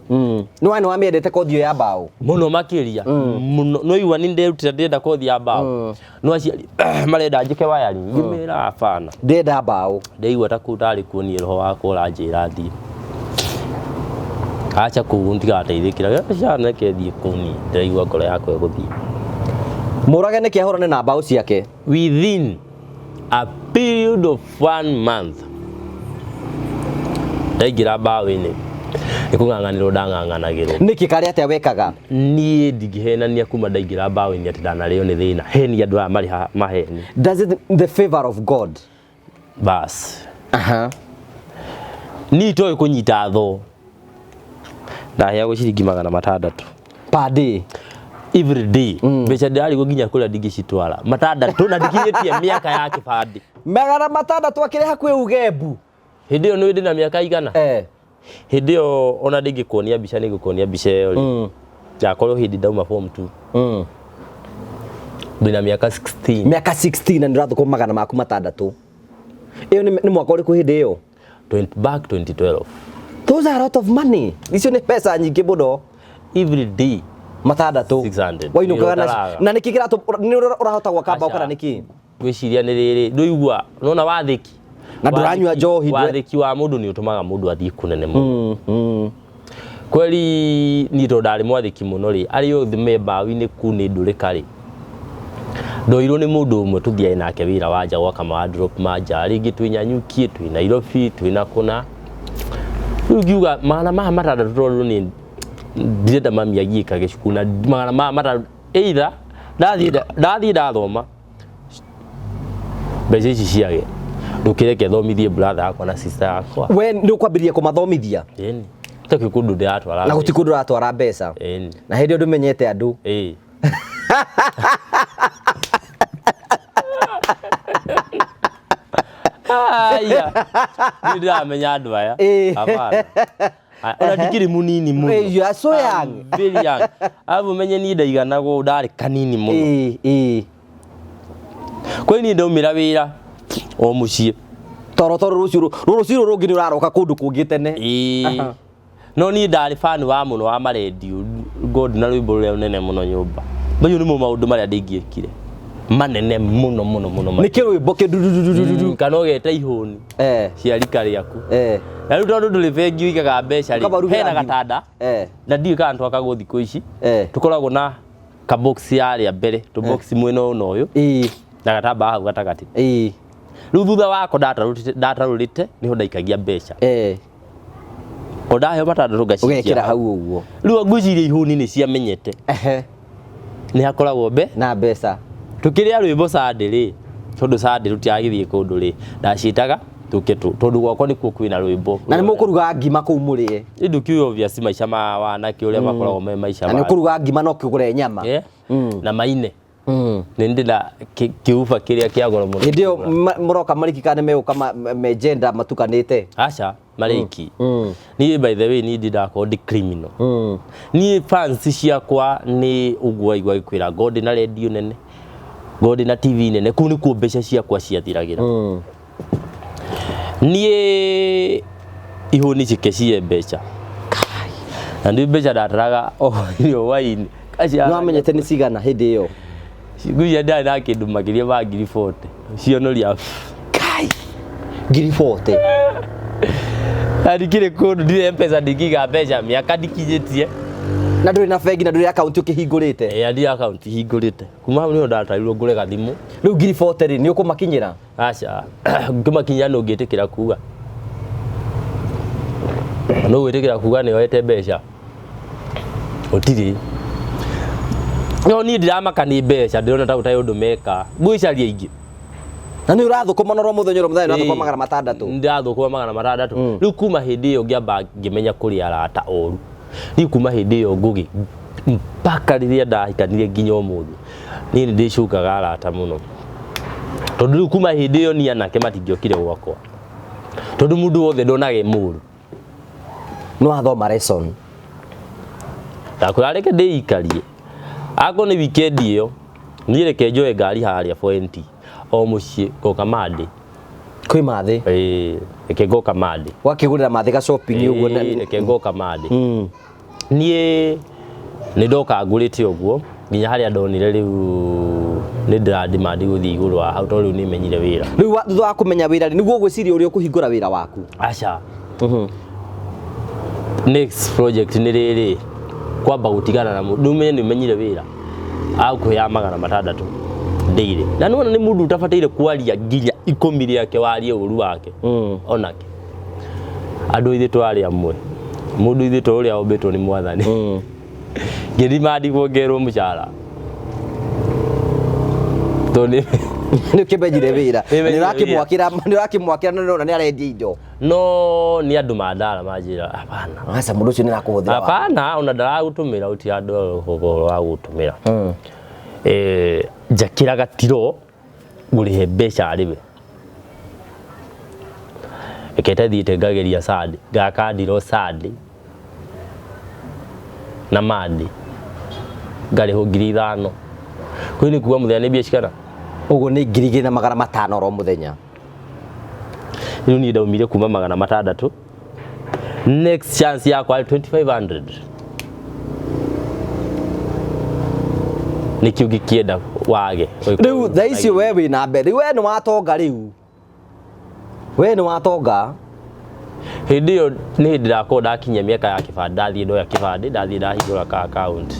Nĩ wa nĩ wamĩendete kothi ĩyo ya mbaũ?
Mũno makĩria mũno. No igua nĩ nderutĩra, ndĩrenda kothi ya mbaũ, no aciari marenda njĩke wiring. Ngĩmera abana.
Ndĩrenda mbaũ.
Ndaigua ta kũu ndarĩ kuo niĩ roho wakwa ũranjĩra thiĩ, aca, kũu ndigateithĩkĩra ciana, reke thiĩ kũu niĩ ndĩraigua ngoro yakwa ĩgũthiĩ.
Mũrage nĩ kĩahũrane na mbaũ ciake.
Within a period of one month ndaingĩra mbaũ-inĩ, nĩ kũng'ang'anĩrwo ndang'ang'anagĩrwo.
Nĩkĩ karĩ atĩa wekaga?
Niĩ ndingĩhenania kuma ndaingĩra mbaũ-inĩ atĩ ndanarĩo nĩ thĩna. Heni andũ aya marĩ haha maheni.
Does it the favor of God?
Bas. Niĩ itoĩ kũnyita thoo, ndaheagwo ciringi 600
Per day.
Every day. Mbeca ndĩrarigwo nginya kũrĩa ndingĩcitwara matandatũ, na ndikinyĩtie mĩaka ya kĩbandĩ.
600 akĩrĩ hakuhĩ ugembu.
Hĩndĩ ĩyo nĩ ndĩ na mĩaka igana?
Eh.
Hĩndĩ ĩyo ona ndingĩkuonia mbica, nĩ ngũkuonia mbica ĩyo rĩ, yakorwo hĩndĩ ndauma form 2. Ndĩna mĩaka 16.
Mĩaka 16 na nĩ ũrathũkũma magana maku matandatũ. Ĩyo nĩ mwaka ũrĩkũ hĩndĩ ĩyo?
20, back 2012.
Those are a lot of money. Icio nĩ mbeca nyingĩ mũno.
Every day
matandatũ
600.
Wainũkaga
Nĩ ũtaraga.
na nĩkĩ kĩratũ nĩ ũrahota gwaka mbaũ
Aca.
kana nĩkĩ?
Ngwĩciria nĩ rĩrĩ ndũigua nona wathĩki.
Na ndũranyua njohi,
Wathĩki wa mũndũ nĩ ũtũmaga mũndũ athiĩ kũnene mũno. Kweli niĩ tondũ ndarĩ mwathĩki mũno rĩ, arĩa othe me mbaũ-inĩ kuu nĩ ndũrĩka rĩ, ndoirwo nĩ mũndũ ũmwe tũthiage nake wĩra wa nja gwaka ma drop ma nja, rĩngĩ twĩ Nanyuki, twĩ Nairobi, twĩ na kũna. Rĩu ngiuga magana maya matandatũ tondũ nĩ ndirenda mami agiĩkage cukuru na magana maya matandatũ either ndathiĩ ndathoma mbeca ici ciage, ndũkĩreke thomithie brother yakwa na sister yakwa.
We nĩ ũkwambĩrĩria kũmathomithia?
Ĩni, takĩ kũndũ ndĩratwara
Na gũtirĩ kũndũ ũratwara mbeca.
Ĩni.
Na hĩndĩ ĩyo ndũmenyete andũ.
Ĩĩ. Aya. Niĩ ndĩramenya andũ aya.
Ĩĩ.
Hapana. Ona ndikĩrĩ mũnini mũno.
Ĩĩ, you are so young.
I'm very young. Arabu ũmenye niĩ ndaiganagwo ndarĩ kanini mũno.
Ĩĩ, ĩĩ.
Kwĩ niĩ ndaumĩra wĩra o mũciĩ.
Toro toro rũciũ rũciũ rũngĩ nĩ ũraroka kũndũ kũngĩ tene.
Ĩĩ. No niĩ ndarĩ fan wa mũno wa marendio God na rwĩmbo rũrĩa rũnene mũno nyũmba. Macio nĩmo maũndũ marĩa ndingĩekire. Manene mũno mũno mũno.
Nĩ kĩrwĩmbo kĩ
Kana ũgeta ihũni cia rika rĩaku. Na rĩu tondũ ndũrĩ bengi ũigaga mbeca rĩ,
Ũkamarugĩra
hena
ngima.
gatanda na ndiũĩ kana twakagwo thikũ ici. Tũkoragwo na kabox yarĩa mbere, tũbox mwena ũyũ na ũyũ na gatambaya hau gatagatĩ. Rĩu thutha wako ndatarũrĩte nĩho ndaikagia mbeca. O ndaheo matandatũ ngacikia.
Ũgekĩra hau ũguo.
Rĩu ngwĩciria ihũni nĩ ciamenyete. Nĩ hakoragwo mbe
Na mbeca.
Tukĩrĩa rwĩmbo Sunday rĩ, tondũ Sunday tũtiragĩthiĩ kũndũ rĩ, ndaciĩtaga tũke tondũ gwakwa nĩkuo kwĩna rwĩmbo.
Na nĩ mũkũruga ngima kũu mũrĩe.
Ndũkiũĩ obvious maica ma wanake ũrĩa makoragwo me maica
Na nĩ ũkũruga ngima no kĩgũre nyama.
Na maine. Nĩ ndĩ na kĩuba kĩrĩa kĩa goro mũno.
Hĩndĩ ĩyo mũroka mariki kana nĩ megũka me gender matukanĩte?
Aca, marĩki. Niĩ by the way niĩ ndindakorwo ndĩ criminal. Niĩ fans ciakwa nĩ ũguo waigua gĩkwĩra God na radio nene, God na TV nene, kũu nĩkuo mbeca ciakwa ciathiragĩra. Niĩ ihũni cike ciye mbeca. Na nĩ mbeca ndataraga o hwainĩ.
Nĩ wamenyete nĩ cigana hĩndĩ ĩyo?
Ngwĩciria ndarĩ na kĩndũ makĩria ma ngiri 40. Cionoria.
Kai! Ngiri 40.
Na ndikĩrĩ kũndũ ndirĩ M-Pesa ndingĩiga mbeca mĩaka ndikinyĩtie.
Na ndũrĩ na bengi na ndũrĩ akaunti ũkĩhingũrĩte?
Ĩĩ ndirĩ akaunti hingũrĩte. Kuma hau nĩho ndatarirwo ngũre gathimũ.
Rĩu ngiri 40 rĩ, nĩ ũkũmakinyĩra?
Aca, ngĩmakinyĩra nũ ũngĩtĩkĩra kuga? Nũ ũgwĩtĩkĩra kuga nĩ oete mbeca? Gũtirĩ. No niĩ ndiramaka nĩ mbeca, ndĩrona ta gũtarĩ ũndũ meka. Ngwĩcaria ingĩ.
Na nĩ ũrathũkũma na oro mũthenya oro mũthenya ũrathũkũma magana matandatũ?
Ndĩrathũkũma magana matandatũ. Rĩu kuma hĩndĩ ĩyo ngĩamba ngĩmenya kũrĩ arata oru. Niĩ kuma hĩndĩ ĩyo Ngũgĩ mpaka rĩrĩa ndahikanirie nginya ũmũthĩ, niĩ nĩ ndĩcũngaga arata mũno. Tondũ rĩu kuma hĩndĩ ĩyo niĩ anake matingĩokire gwakwa. Tondũ mũndũ wothe ndonaga e mũru.
Nĩ wathoma lesson.
Ndakwĩra reke ndĩikarie. Akorwo nĩ weekend ĩyo, niĩ reke njoe ngari harĩa point o mũciĩ ngoka Monday.
Kwĩ mathĩ?
Ĩĩ, reke ngoka Monday.
Wakĩgũrĩra mathĩ ga shopping ũguo na
Ĩĩ, reke ngoka Monday. Niĩ nĩ ndoka ngũrĩte ũguo nginya harĩa ndonire rĩu nĩ ndĩradimandi gũthiĩ igũrũ wa hau tondũ rĩu nĩ menyire wĩra.
Rĩu thutha wa kũmenya wĩra rĩ, nĩguo ũgwĩciria ũrĩa ũkũhingũra wĩra waku?
Aca. Next project nĩ rĩrĩ, kwamba gũtigana na mũndũ, ũmenye nĩ ũmenyire wĩra, agũkũheaga magana matandatũ daily. Na nĩwona nĩ mũndũ ũtabataire kwaria nginya ikũmi rĩake warie ũru wake. Onake. Andũ ithuĩ twarĩ amwe. Mũndũ ithuĩ to ũrĩa ombĩtwo nĩ mwathani. Ngĩdimandi kuongererwo mũcara. Tondũ
nĩ ũkĩmenyire wĩra.
Nĩ menyire
Nĩ ũrakĩmwakĩra, nĩ ũrakĩmwakĩra na nĩũrona nĩ arendia indo.
No nĩ andũ mandara manjĩra hapana.
Aca mũndũ ũcio nĩ arakũhũthĩra.
Hapana, ona ndaragũtũmĩra gũtirĩ andũ ũhoro wa gũtũmĩra. Njakĩra gatiro ngũrĩhe mbeca arĩ we. Reke thiĩte ngageria Sunday, ngaka ndiro Sunday na Monday ngarĩhwo ngiri ithano. Kwĩ nĩ kuga mũthenya nĩ mbia cigana?
Ũguo nĩ 2500 oro mũthenya.
Rĩu niĩ ndaumire kuma 600, next chance yakwa yarĩ 2500. Nĩkĩ ũngĩkĩenda wage?
Rĩu thaa ici we wĩna mbere, rĩu we nĩ watonga, rĩu we nĩ watonga.
Hĩndĩ ĩyo nĩ hĩndĩ ndakorwo ndakinyia mĩaka ya kĩbandĩ, ndathiĩ ndoya kĩbandĩ, ndathiĩ ndahingũra ka account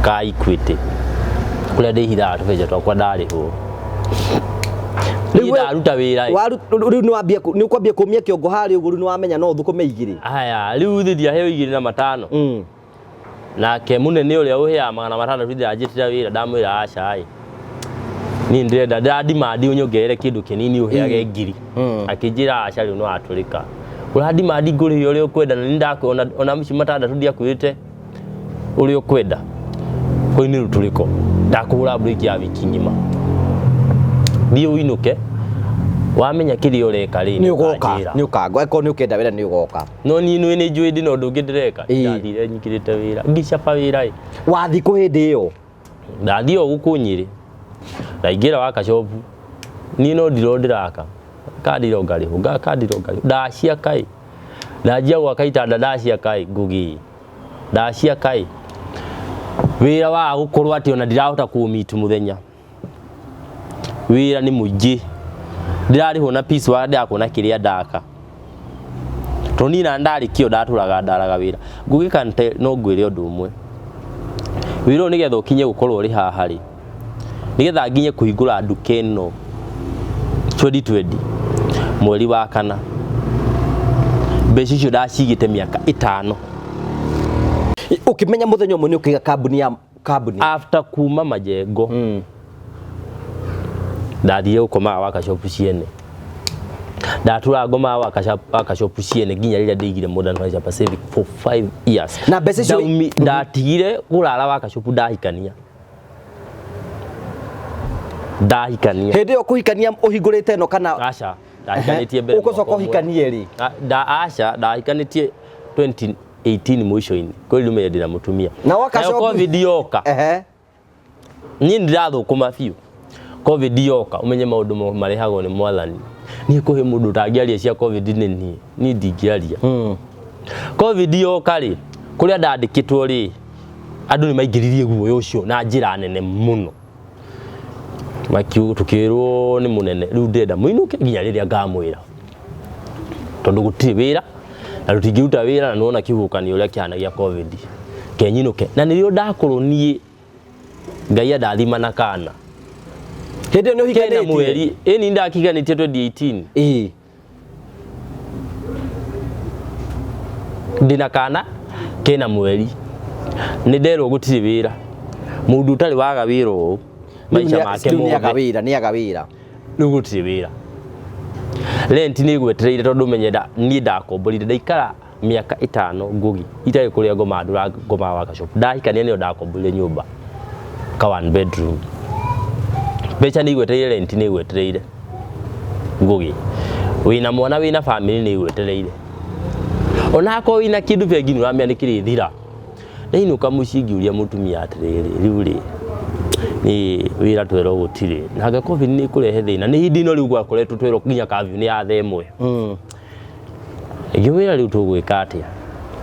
ka Equity kũrĩa ndĩhithaga tũbeca twakwa ndarĩhwo.
Rĩu
Niĩ ndaruta wĩra ĩ.
Rĩu nĩ wambia nĩ ũkwambia kũmia kĩongo harĩa ũguo, rĩu nĩ wamenya no ũthũkũme igĩrĩ.
Aya, rĩu thĩ ndiaheo 25. Nake mũnene ũrĩa ũheaga 600 ndanjĩtĩra wĩra, ndamwĩra aca ĩ, niĩ ndĩrenda ndĩradimandi ũnyongerere kĩndũ kĩnini ũheage 1000. Akĩnjĩra aca, rĩu no atũrĩka ũradimandi ngũrĩhe ũrĩa ũkwenda, na nĩ ndakwĩ ona macio 600 ndiakwĩrĩte ũrĩa ũkwenda. Kũu nĩ rũtũrĩko, ndakũhũra break ya wiki ng'ima, thiĩ ũinũke, wamenya kĩrĩa ũreka rĩ.
Nĩ ũgoka.
Ũkanjĩra.
Nĩ ũkangwa angĩkorwo nĩ ũkenda wĩra nĩ ũgoka.
No niĩ nĩ njũĩ ndĩna ũndũ ũngĩ ndĩreka. Ndathire nyingĩrĩte wĩra, ngĩcaba wĩra ĩ.
Wathiĩ kũ hĩndĩ ĩyo?
Ndathiĩ o gũkũ Nyĩrĩ, ndaingĩra workshop, niĩ no ndiro ndĩraka kandiro ngarĩhwo, ngaka ndiro ngarĩhwo, ndaciaka ĩ, ndanjia gwaka itanda, ndaciaka ĩ, Ngũgĩ, ndaciaka ĩ, wĩra wa gũkorwo atĩ ona ndirahota kũũmeet mũthenya, wĩra nĩ mũingĩ, ndĩrarĩhwo na piece wa ndĩrakuona kĩrĩa ndaka, tondũ niĩ na ndarĩ kĩo ndatũraga ndaraga wĩra. Ngũgĩ kante no ngwĩre ũndũ ũmwe, wĩra ũyũ nĩgetha ũkinye gũkorwo ũrĩ haha rĩ, nĩgetha nginye kũhingũra nduka ĩno 2020 mweri wa kana, mbeca icio ndacigĩte mĩaka 5.
Ũkĩmenya mũthenya ũmwe nĩ ũkĩiga kambuni ya kambuni?
After kuma majengo, ndathire gũkomaga workshop ciene, ndatũraga ngomaga workshop ciene nginya rĩrĩa ndĩigire Modern Furniture Pacific for 5 years.
Na mbeca icio-
Ndatigire kũrara workshop ndahikania. Ndahikania.
Hĩndĩ ĩyo kũhikania ũhingũrĩte ĩno kana?
Aca, ndahikanĩtie mbere
Ũgũcoka
mwaka ũmwe.
ũhikanie rĩ?
Aca, ndahikanĩtie 2018 mũico-inĩ, kwĩ rĩu ndĩna mũtumia.
Na workshop-
Nayo COVID yoka, niĩ ndĩrathũkũma biũ, COVID yoka, ũmenye maũndũ marehagwo nĩ mwathani. Niĩ kũhe mũndũ ũtangĩaria cia COVID nĩ niĩ ndingĩaria. COVID yoka rĩ, kũrĩa ndandĩkĩtwo rĩ, andũ nĩ maingĩririe guoya ũcio na njĩra nene mũno. Makiuga, tukĩrwo nĩ mũnene, rĩu ndĩrenda mũinũke nginya rĩrĩa ngamwĩra, tondũ gũtirĩ wĩra na tũtingĩruta wĩra na nĩwona kĩhuhũkanio ũrĩa kĩhana gĩa COVID, kenyinũke. Na nĩrĩo ndakorwo niĩ Ngai andathima na kana
Hĩndĩ ĩyo nĩ
kena
ũhikanĩtie?
Mweri ĩni ndakiganĩtie 2018. Ndĩna kana kena mweri, nĩ nderwo gũtirĩ wĩra. Mũndũ ũtarĩ waga wĩra ũũ maica make
Rĩu nĩ aga
mothe.
wĩra, nĩ aga wĩra.
Rĩu gũtirĩ wĩra, rent nĩ ĩgwetereire, tondũ menye niĩ ndakomborire, ndaikara mĩaka 5 Ngũgi itarĩ kũrĩa ngoma, ndũra ngomaga workshop. Ndahikania nĩyo ndakomborire nyũmba ka one bedroom. Mbeca nĩ igwetereire, rent nĩ ĩgwetereire, Ngũgi, wĩna mwana, wĩna family, nĩ ĩgwetereire. Ona akorwo wĩna kĩndũ bengi nĩ ũramenya nĩ kĩrĩthira. Ndainũka mũciĩ ngĩũria mũtumia atĩrĩrĩ, rĩu rĩ, nĩ wĩra twerwo gũtirĩ, na anga COVID nĩ ĩkũrehe thĩna, nĩ hĩndĩ ĩno rĩu gwakoretwo twerwo nginya curfew nĩ ya thaa 1. Ngĩmwĩra rĩu tũgwĩka atĩa?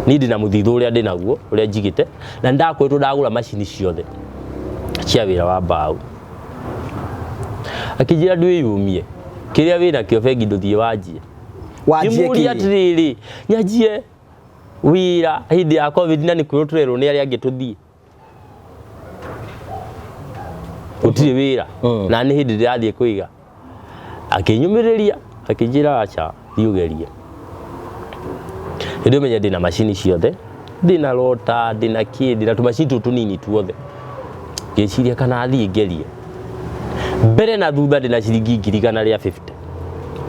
Niĩ ndĩna mũthithũ ũrĩa ndĩnaguo, ũrĩa njigĩte, na nĩndakoretwo ndagũra macini ciothe cia wĩra wa mbaũ. Akĩnjĩra ndwĩyumie, kĩrĩa wĩnakĩo bengi ndũthiĩ wanjie.
Wanjie
Ngĩmũria
kĩ?
atĩrĩrĩ, nyanjie wĩra hĩndĩ ya COVID na nĩ kwĩrwo tũrerwo nĩ arĩa angĩ tũthiĩ gũtirĩ wĩra, na nĩ hĩndĩ ndĩrathiĩ kũiga. Akĩnyũmĩrĩria, akĩnjĩra aca, thiĩ ũgerie. Hĩndĩ ĩyo menye ndĩna macini ciothe, ndĩna rota, ndĩna kĩ, ndĩna tũmacini tũtũ tũnini tuothe. Ngĩciria kana thiĩ ngerie. Mbere na thutha ndĩna ciringi 150,000,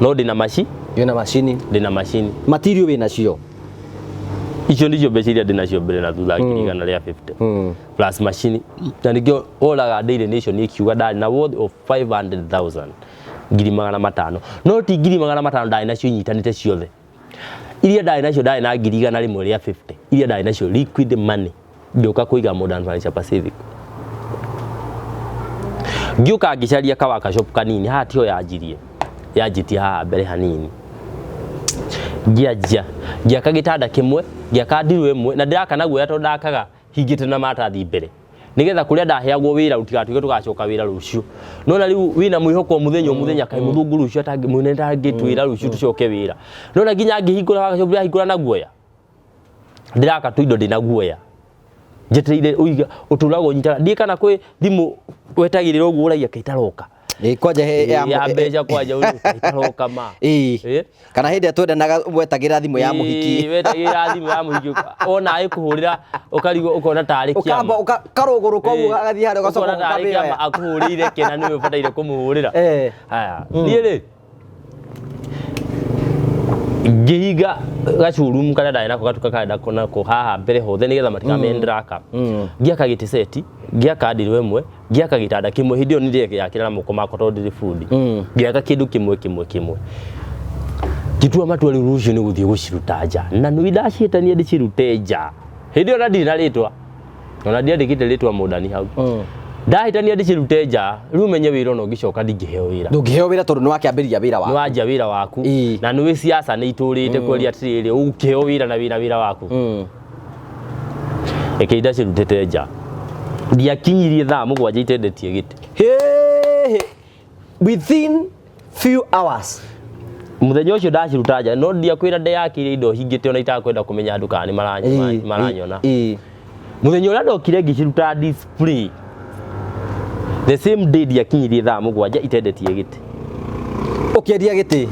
no ndĩna maci
Wĩna macini.
Ndĩna macini.
Material wĩna cio.
Icio nicio mbeca iria ndĩnacio mbere na thutha, 150,000 plus macini, na nĩkĩo woraga Daily Nation ĩkiuga ndarĩ na worth of 500,000, 500,000, no ti 500,000 ndarĩ nacio inyitanĩte ciothe. Iria ndarĩ nacio, ndarĩ na 150,000 iria ndarĩ nacio liquid money, ngĩũka kũiga Modern Furniture Pacific. Ngĩũka ngĩcaria ka workshop kanini haha, tiho yanjirie, yanjitie haha mbere hanini. Ngĩanjia ngĩaka gĩtanda kĩmwe, ngĩaka ndirũ ĩmwe, na ndĩraka na guoya tondũ ndakaga hingĩte na maratathi mbere, nigetha kũrĩa ndaheagwo wĩra ũtigatuĩke tũgacoka wĩra rũciũ. Nona rĩu wĩna mwĩhoko o mũthenya o mũthenya, kaĩ mũthũngũ rũciũ atangĩ mũnene ndangĩtwĩra rũciũ tũcoke wĩra. Nona nginya ngĩhingũra workshop, ndĩrahingũra na guoya, ndĩraka tũindo ndĩna guoya, njetereire ũiga ũtũraga ũnyitaga ndiĩ kana kwĩ thimũ wetagĩrĩra ũguo ũragia kaitaroka.
Ĩ, kwanja he
ya mbeca kwanja ũrĩ kaitaroka ma.
Ĩ.
Ĩ.
Kana hĩndĩ ĩrĩa twendanaga wetagĩra thimũ ya mũhiki.
Ĩ, wetagĩrĩra thimũ ya mũhiki, ona ĩkũhũrĩra ũkarigwo ũkona tarĩ
ũkamba
kĩama.
Karũgũrũ koguo agathiĩ harĩa ũgacoka
ũkona tarĩ kĩama
ũkamĩoya.
Akũhũrĩire kĩna nĩwe ũbataire kũmũhũrĩra. Haya, niĩ rĩ ngĩhinga gacurumu karĩa ndarĩ nako, gatuka karĩa ndako nako haha mbere hothe, nĩgetha matikamenye ndĩraka. Ngĩaka gĩtĩ seti, ngĩaka ndirũ ĩmwe, ngĩaka gĩtanda kĩmwe. Hĩndĩ ĩyo nĩndĩrakĩra na moko makwa tondũ ndĩrĩ bundi. Ngĩaka kĩndũ kĩmwe kĩmwe kĩmwe, ngĩtua matua rĩu rũciũ nĩ gũthiĩ gũciruta nja, na nĩ ndaciĩtania ndĩcirute nja. Hĩndĩ ĩyo na ndirĩ na rĩtwa, ona ndiandĩkĩte rĩtwa mũndani hau. Ndahĩtania ndĩcirute nja, rĩu menye wĩra ona ũngĩcoka ndingĩheo wĩra.
Ndũngĩheo wĩra tondũ nĩ wakĩambĩrĩria wĩra
Nĩ
waku.
Wanjia wĩra waku. Na nĩ siasa nĩ itũrĩte kweria atĩrĩrĩ, ũkĩheo wĩra na wĩra waku. Reke ndacirutĩte nja, ndiakinyirie thaa 7 itendetie gĩtĩ.
Hĩ, within few hours.
Mũthenya ũcio ndaciruta nja, no ndiakwĩra ndeyakĩire indo hingĩte, ona itakwenda kũmenya andũ kana nĩ maranyona. Mũthenya ũrĩa ndokire ngĩciruta display, the same day, ndiakinyirie thaa 7 itendetie gĩtĩ.
Ũkĩendia gĩtĩ.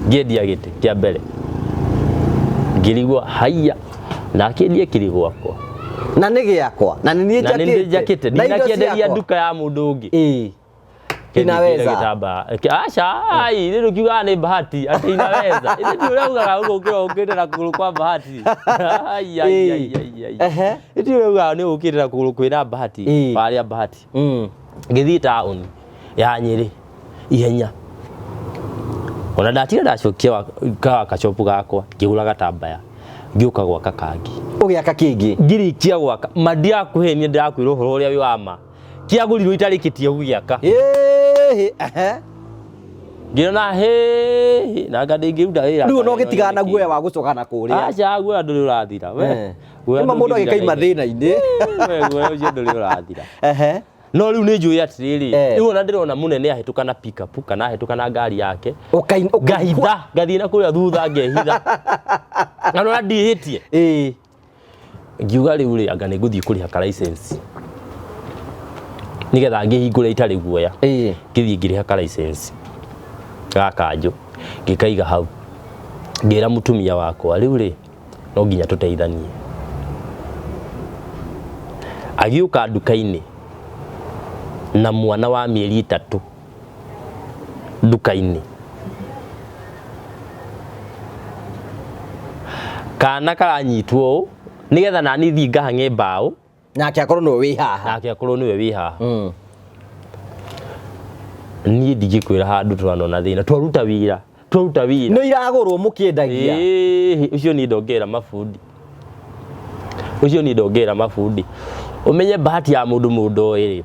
Ngĩendia gĩtĩ kĩa mbere, ngĩrigwo haiya, ndakĩendia kĩrĩ gwakwa.
Na nĩ gĩakwa na nĩ niĩ
Na nĩ niĩ njakĩte.
Na indo
Ndinakĩenderia
ciakwa.
nduka ya mũndũ ũngĩ.
Inaweza.
Gĩtambaya aca, ai rĩu kiugaga nĩ bahati atĩ inaweza, ĩndĩ ti ũrĩa ugaga ũguo ũkĩra ũkĩte na kũgũrũ kwa bahati. Ai, ai, ai, ai, ai. Ĩti ũrĩa ugaga nĩ ũkĩte na kũgũrũ kwĩna bahati. Warĩa bahati. Ngĩthiĩ taũni ya Nyĩrĩ ihenya, ona ndatira ndacokia kawakshopu gakwa, ngĩgũra gatambaya, ngĩũka gwaka kangĩ.
Ũgĩaka kĩngĩ.
Ngĩrĩkia gwaka, ma ndirakũhenia, ndĩrakwĩra ũhoro ũrĩa wĩ wa ma, kĩagũrirwo itarĩkĩtie gũgĩaka.
Ĩĩ, ehe.
Ngĩona hĩ na anga ndĩngĩruta wĩra.
Rĩu ona ũgĩtigana na guoya wa gũcoka na kũrĩa.
Aca, guoya ndũrĩ ũrathira we. Guoya
Nĩma mũndũ
ndũngĩthira
agĩkaima
na
thĩna-inĩ.
ihenya. We, guoya ũcio ndũrĩ ũrathira. No rĩu nĩ njũĩ atĩrĩrĩ, rĩu ona ndĩrona mũnene ahĩtũka na pickup kana ahĩtũka na ngari yake, ngahitha, ngathiĩ na kũrĩa thutha ngehitha, na nona ndihĩtie. Ngiuga rĩu rĩ, anga nĩ ngũthiĩ kũrĩha ka license nĩgetha ngĩhingũre itarĩ guoya. Ngĩthiĩ ngĩrĩha ka license ga kanjũ, ngĩkaiga hau, ngĩra mũtumia wakwa rĩu rĩ, no nginya tũteithanie. Agĩũka nduka-inĩ na mwana wa mĩeri 3 nduka-inĩ, kana karanyitwo ũũ nĩgetha nani thiĩ ngahang'e mbaũ.
Nake akorwo nĩwe wĩ haha.
Nake akorwo nĩwe wĩ haha. Niĩ ndingĩkwĩra handũ tũranona thĩna, twaruta wĩra, twaruta wĩra.
Nĩ iragũrwo mũkĩendagia.
Ĩĩ, ũcio niĩ ndongerera mabundi, ũcio niĩ ndongerera mabundi. Ũmenye bahati ya mũndũ, mũndũ oĩ rĩ,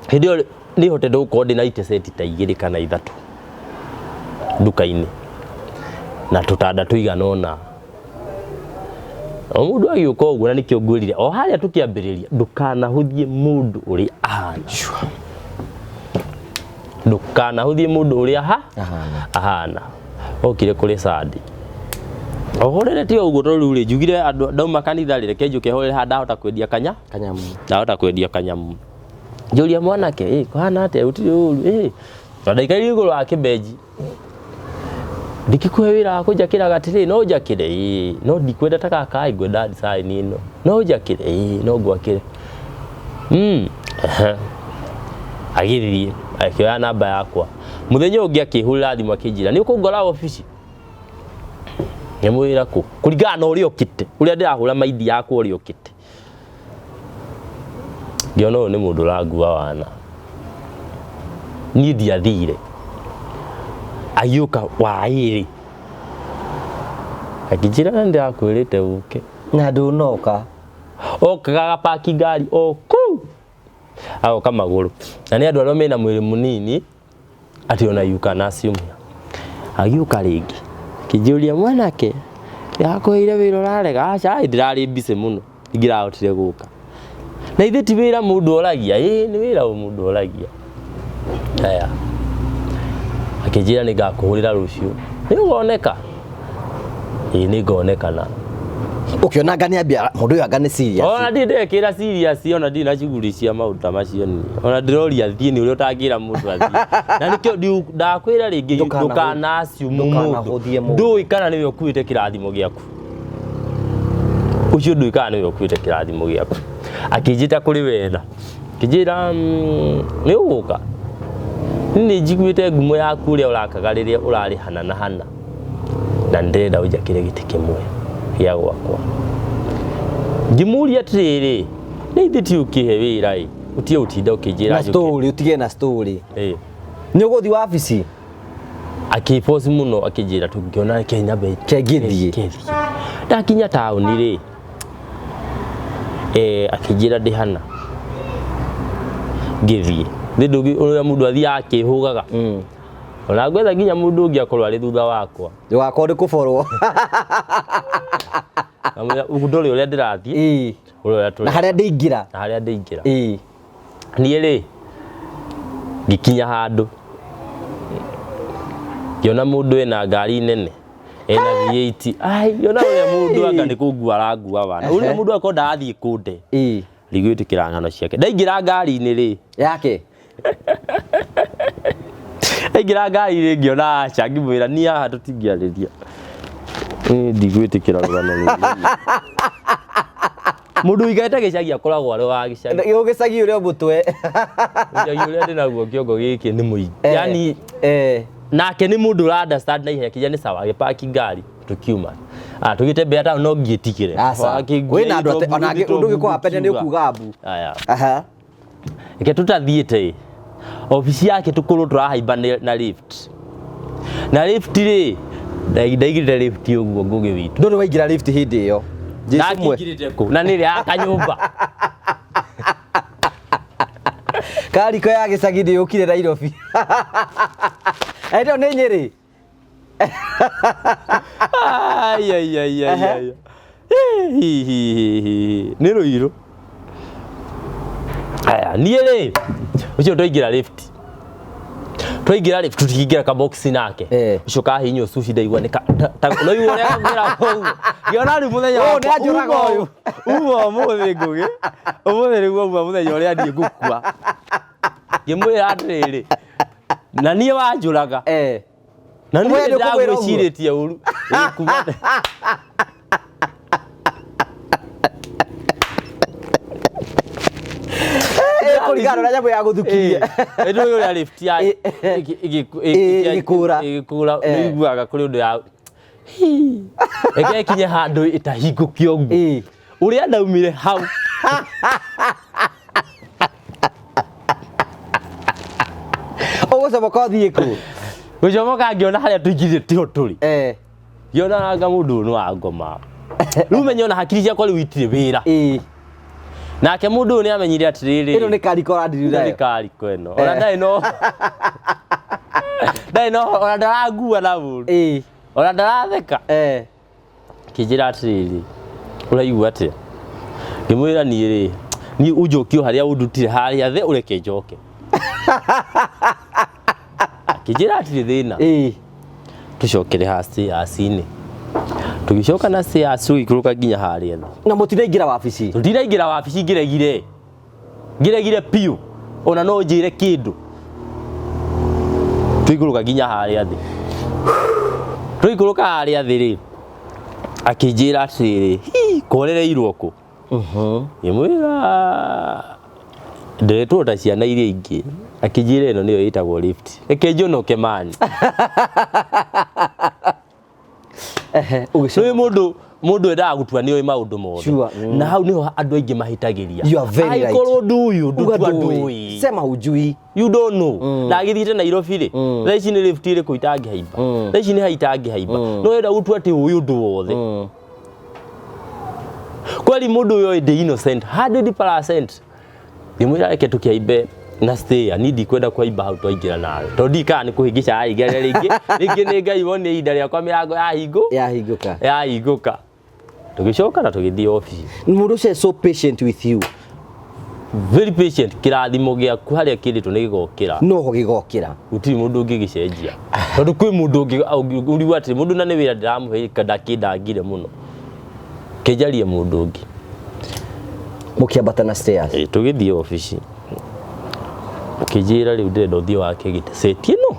hĩndĩ ĩyo nĩ hotete gũkorwo ndĩna itĩ seti ta igĩrĩ kana ithatũ nduka-inĩ na tũtanda tũigana ũna. O mũndũ agĩũka ũguo, na nĩkĩo ngwĩrire o harĩa tũkĩambĩrĩria, ndũkanahũthie mũndũ ũrĩa ahana, ndũkanahũthie mũndũ ũrĩa ha
Ahana.
Ahana. Okire kũrĩ Sandi ohorerete o ũguo, tondũ rĩu rĩ njugire andũ ndauma kanitha rĩ, reke njũke horere haha, ndahota kwendia kanya.
Kanyamu.
Ndahota kwendia kanyamu. Njũria mwanake, ĩ kũhana atĩa? Gũtirĩ ũru. Ĩ na ndaikarire igũrũ wa kĩbenji, ndikĩkũhe wĩra wa kũnjakĩra gatĩrĩ, no njakĩre? Ĩĩ, no ndikwenda ta gaka ĩ, ngwenda design ĩno. No njakĩre? Ĩĩ, no ngwakĩre. Ehe. Agĩthiĩ akĩoya namba yakwa. Mũthenya ũngĩ akĩhũrĩra thimũ akĩnjĩra, nĩ ũkũngora obici. Ngĩmwĩra kũ kũringana na ũrĩa ũkĩte, ũrĩa ndĩrahũra maindi yakwa, ũrĩa ũkĩte, ngĩona ũyũ nĩ mũndũ ũrangua wana. Niĩ ndiathire. Agĩũka wa ĩrĩ. Akĩnjĩra na ndĩrakwĩrĩte ũke.
Na ndũnoka.
Okaga agapaki ngari o kũu, agoka magũrũ. Na nĩ andũ arĩa mena mwĩrĩ mũnini atĩ ona you can assume. Agĩũka rĩngĩ akĩnjũria, mwanake, ndĩrakũheire wĩra ũrarega? Aca, ndĩrarĩ busy mũno, ndingĩrahotire gũka. Na ithe ti wĩra mũndũ oragia? Ĩĩ, nĩ wĩra mũndũ oragia. Aya, akĩnjĩra nĩ ngakũhũrĩra rũciũ, nĩ ũgoneka? Ĩĩ, nĩ ngonekana.
Ũkĩona anga nĩ ambia mũndũ ũyũ, anga nĩ serious.
Ona ndirĩ ndekĩra serious, ona ndirĩ na shughuli cia maũndũ ta macio niĩ. Ona ndĩroria thiĩ nĩ ũrĩa ũtangĩra mũndũ athiĩ. Na nĩkĩo ndakwĩra rĩngĩ, ndũkana assume mũndũ.
Ndũkanahũthie mũndũ.
Ndũĩ kana nĩwe ũkuĩte kĩrathimo gĩaku. Ũcio ndũĩ kana nĩwe ũkuĩte kĩrathimo gĩaku. Akĩnjĩta kũrĩ wena. Akĩnjĩra, nĩ ũgũka? Niĩ nĩ njiguĩte ngumo yaku ũrĩa ũrakaga rĩrĩa ũrarĩhana na hana. Na nĩ ndĩrenda ũnjakĩre gĩtĩ kĩmwe gĩa gwakwa. Ngĩmũria atĩrĩrĩ, nĩ ithe ti ũkĩhe wĩra ĩ, ũtige gũtinda ũkĩnjĩra
Na
njũke.
Story, ũtige na story.
Ĩ.
Nĩ ũgũthiĩ wabici?
Akĩboci mũno, akĩnjĩra tũngĩona Kenya be.
Kengĩthiĩ.
Kengĩthiĩ. Ndakinya taũni rĩ, akĩnjĩra ndĩ hana. Ngĩthiĩ. Nĩ ndũngĩ ũrĩa mũndũ athiaga akĩhũgaga. Ona ngwetha nginya mũndũ ũngĩ akorwo arĩ thutha wakwa.
Ndũgakorwo nĩ kũborwo.
Ngamwĩra, ndũrĩ ũrĩa ndĩrathiĩ. Ũrĩa tũrĩ.
Na harĩa ndĩingĩra.
Na harĩa ndĩingĩra. Niĩ rĩ, ngĩkinya handũ ngĩona mũndũ ena ngari nene, ena V8. Ai, ngĩona ũrĩa mũndũ anga nĩ kũngua arangua wana. Ũrĩa mũndũ akorwo ndarathiĩ kũnde. Ndigwĩtĩkĩra ng'ano ciake. Ndaingĩra ngari-inĩ rĩ.
Yake.
Ndaingĩra ngari-inĩ ngĩona aca, ngĩmwĩra niĩ haha tũtingĩarĩria. Niĩ ndigwĩtĩkĩra rũgano rũrũ. Mũndũ ũikarĩte gĩcagi akoragwo arĩ wa gĩcagi.
Gĩcagi ũrĩa mũtwe.
Gĩcagi ũrĩa ndĩnaguo kĩongo gĩkĩ nĩ mũingĩ. Yani nake nĩ mũndũ ũra understand na ihenya, kinya nĩ sawa, agĩpaki ngari tukiuma. Ah, tũgĩtembea town no ngĩtigĩre.
Aca. Kwĩna andũ ona angĩ ũndũ ũngĩkũhapenia nĩ ũkuga mbu.
Aya.
Aha.
Reke tũtathiĩte obici yake tũkorwo tũrahaimba na lift. Na lift rĩ, ndaigĩrĩte lift ũguo Ngũgĩ witũ.
Ndũrĩ waingĩra lift hĩndĩ ĩyo. Jesu mwe.
Ndakĩingĩrĩte kũ? Na nĩ ĩrĩa ya kanyũmba.
Kariko ya gĩcagi nĩ yũkire Nairobi. Ĩno nĩ Nyĩrĩ.
Ai, ai, ai, ai, ai. Hi, hi, hi, hi. Nĩ rũirũ. Aya, niĩ rĩ, ũcio twaingĩra lift. Twaingĩra lift tũtingĩra ka box nake. Ũcio kahihinywo sushi ndaigua nĩ no igua ũrĩa kaumĩra kũu. Ngĩona rĩu mũthenya
Ũyũ
wakwa
nĩ anjũraga ũyũ.
Uma ũmũthĩ Ngũgĩ. Ũmũthĩ nĩguo uma mũthenya ũrĩa niĩ ngũkua. Ngĩmwĩra atĩrĩrĩ, na niĩ wanjũraga. Na niĩ
We nĩ ũkũmwĩra ũguo?
ndagwĩcirĩtie ũru. Ĩ, kuma
Kũringana na nyamũ ya gũthukirie.
Ĩ, ndũĩ ũrĩa lift ya
Ĩgĩkũra.
Ĩgĩkũra, nĩ ũiguaga kũrĩ ũndũ ya reke ĩkinye handũ ĩtahingũke ũguo. Ũrĩa ndaumire hau.
Ũgũcomoka ũthiĩ kũ?
Gũcomoka ngĩona harĩa tũingĩrire tiho tũrĩ. Ngĩona anga mũndũ ũyũ nĩ wa ngoma. Rĩu menye ona hakiri ciakwa rĩu itirĩ wĩra. Nake mũndũ ũyũ nĩ amenyire atĩrĩrĩ.
Ĩno nĩ kariko ũrandirira
Ĩno nĩ
nayo.
kariko ĩno. Ona ndarĩ no. Ndarĩ no, ona ndarangua na mũndũ. Ona ndaratheka. Akĩnjĩra atĩrĩrĩ, ũraigua atĩa? Ngĩmwĩra niĩ rĩ, niĩ ũnjokie o harĩa ũndutire harĩa thĩ ũreke njoke. Akĩnjĩra hatirĩ thĩna. Tũcokere ha stairs-inĩ. Tũgĩcoka na stairs tũgĩikũrũka nginya harĩa thĩ.
Na mũtinaingĩra wabici?
Tũtinaingĩra wabici, ngĩregire. Ngĩregire biũ. Ona no njĩre kĩndũ. Tũikũrũka nginya harĩa thĩ. Tũikũrũka harĩa thĩ rĩ, akĩnjĩra atĩrĩrĩ, hi, korereirwo kũ? Ngĩmwĩra nderetwo ta ciana iria ingĩ. Akĩnjĩra ĩno nĩyo ĩtagwo lift. Reke njonoke mani. Nĩ mũndũ Mũndũ endaga gũtua nĩ oĩ maũndũ mothe. Na hau nĩho andũ aingĩ mahĩtagĩria.
You are very right.
Angĩkorwo ndũĩ ũndũ,
Uga
tua
ndũĩ.
ndũĩ.
Sema hujui.
You don't know. Ndagĩthiĩte Nairobi rĩ, thaa ici nĩ lift ĩrĩkũ itangĩhaimba, thaa ici nĩ ha itangĩhaimba, no wenda gũtua atĩ ũĩ ũndũ wothe. Kweli mũndũ ũyũ ndĩ innocent 100%. Ngĩmwĩra reke tũkĩhaimbe na stair, niĩ ndikwenda kũhaimba hau twaingĩra nawe, tondũ ndiũĩ kana nĩ kũhĩngĩca araingĩra rĩngĩ rĩngĩ nĩ Ngai wonire ihinda rĩakwa mĩrango yahingũ
Yahingũka.
Yahingũka. Tũgĩcoka na tũgĩthiĩ obici.
Mũndũ ũcio is so patient with you.
Very patient. Kĩrathimo gĩaku harĩa kĩrĩtwo nĩ gĩgokĩra.
No ho gĩgokĩra.
Gũtirĩ mũndũ ũngĩgĩcenjia, tondũ kwĩ mũndũ ũngĩ ũrigwo atĩrĩ, mũndũ na nĩ wĩra ndĩramũhe ndakĩndangire mũno, kĩnjarie mũndũ ũngĩ.
Mũkĩambata na stairs.
Ĩ, tũgĩthiĩ obici, ũkĩnjĩra rĩu ndĩrenda ũthiĩ wake gĩtĩ set ĩno,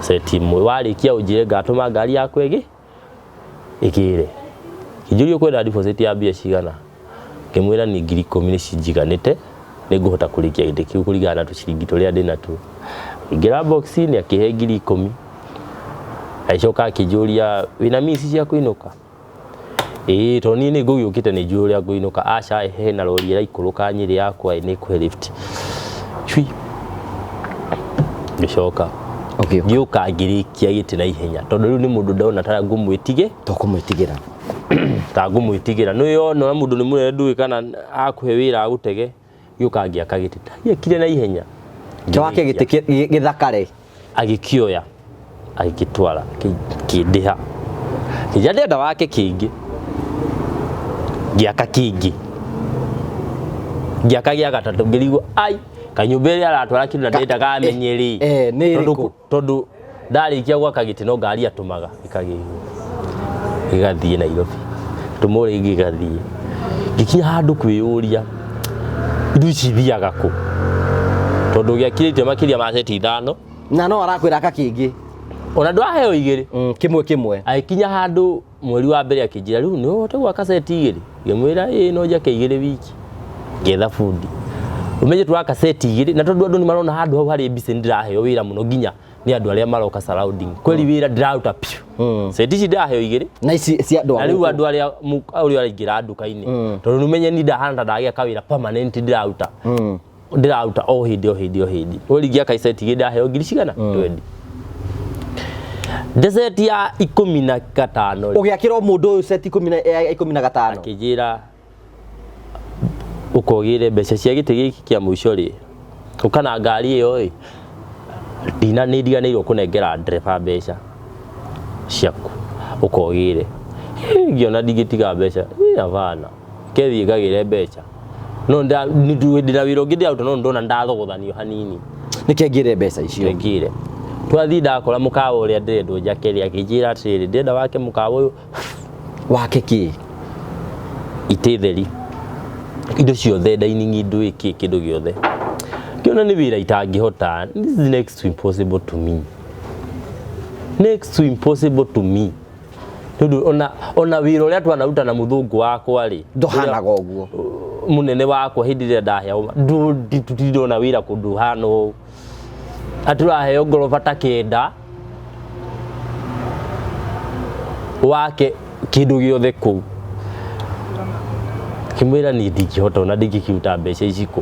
set ĩmwe, warĩkia ũnjĩre ngatũma ngari yakwa ĩgĩ ĩgĩre. Kĩnjũria ũkwenda deposit ya mbia cigana, ngĩmwĩra ni 10,000 nĩ cinjiganĩte, nĩ ngũhota kũrĩkia gĩtĩ kĩu kũringana na tũciringi tũrĩa ndĩ natuo. Ingĩra box-inĩ akĩhe 10,000, agĩcoka akĩnjũria wĩna means cia kũinũka? Ĩĩ, tondũ niĩ nĩ ngũgĩũkĩte nĩ njũĩ ũrĩa ngũinũka. Aca, hena rori ĩraikũrũka Nyĩrĩ yakwa nĩ ĩkũhe lift. Cui. Ngĩcoka. Ngĩũka ngĩrĩkia gĩtĩ na ihenya, tondũ rĩu nĩ mũndũ ndona ta ngũmwĩtigĩ.
Tokũmwĩtigĩra.
Ta ngũmwĩtigĩra. Nĩ wona mũndũ nĩ mũnene ndũĩ kana akũhe wĩra agũtege. Ngĩũka ngĩaka gĩtĩ. Ndagĩakire na ihenya.
Wake gĩtĩ gĩthakare.
Agĩkĩoya, agĩgĩtwara, kĩndĩha. Kĩnjĩra ndĩrenda wake kĩngĩ. Ngĩaka kĩngĩ. Ngĩaka gĩa gatatũ, ngĩrigwo ai, kanyũmba ĩrĩa aratwara kĩndũ na ndĩrenda kamenye rĩ.
Nĩ ĩrĩkũ?
Tondũ ndarĩkia gwaka gĩtĩ no ngari atũmaga ĩkagĩrwo. Gĩgathiĩ Nairobi. Tũmwo rĩngĩ gĩgathiĩ. Ngĩkinya handũ kwĩyũria, indo ici ithiaga kũ? Tondũ gĩakirĩte makĩria ma seti 5.
Na no arakwĩra aka kĩngĩ.
Ona ndwaheo 2.
Kĩmwe kĩmwe.
Agĩkinya handũ mweri wa mbere akĩnjĩra rĩu nĩ ũhote gwaka seti 2. Ngĩmwĩra ĩĩ no njake 2 wiki. Ngĩetha bundi. Ũmenye tũraka seti 2 na tondũ andũ nĩ marona handũ hau harĩ busy nĩ ndĩraheo wĩra mũno nginya nĩ andũ arĩa maroka surrounding. Kweli wĩra ndĩraruta piũ. Seti ici ndĩraheo 2.
Na ici cia andũ a
Na rĩu
gũkũ.
andũ arĩa ũrĩa ũraingĩra nduka-inĩ. Tondũ nĩ ũmenye ni ndahana ta ndagĩa kawĩra permanent ndĩraruta. Ndĩraruta o hĩndĩ o hĩndĩ o hĩndĩ. Ũrĩa ingĩaka seti 2 ndaheo ngiri cigana? 20. Ndeceti ya 15 rĩ.
Ũgĩakĩra mũndũ ũyũ seti 15.
Akĩnjĩra ũkogĩre mbeca cia gĩtĩ gĩkĩ kĩa mũico rĩ, ũka na ngari ĩyo ĩ, ndina nĩ ndiganĩirwo kũnengera ndereba mbeca ciaku, ũkogĩre. Ngĩona ndingĩtiga mbeca, hapana, kethiĩ ngagĩre mbeca. No ndĩna wĩra ũngĩ ndĩraruta no ndona ndathogothanio hanini.
Nĩkĩo ngĩre mbeca icio.
Ngĩre. Twathiĩ ndakora mũkawa ũrĩa ndĩrendwo njake rĩ, akĩnjĩra atĩrĩrĩ, ndĩrenda wake mũkawa ũyũ.
Wake kĩ?
Itĩ theri. Indo ciothe, dining indo ĩkĩ, kĩndũ gĩothe. Ngĩona nĩ wĩra itangĩhota. This is next to impossible to me. Next to impossible to me. Tondũ ona wĩra ũrĩa twanaruta na mũthũngũ wakwa rĩ,
Ndũhanaga ũguo.
Mũnene wakwa hĩndĩ ĩrĩa ndaheo, ndĩrona wĩra kũndũ ũhana ũũ. Atĩ ũraheo ngoroba ta 9 wake kĩndũ gĩothe kũu. Kĩmwĩra niĩ ndingĩhota ona ndingĩkĩruta mbeca ici kũ.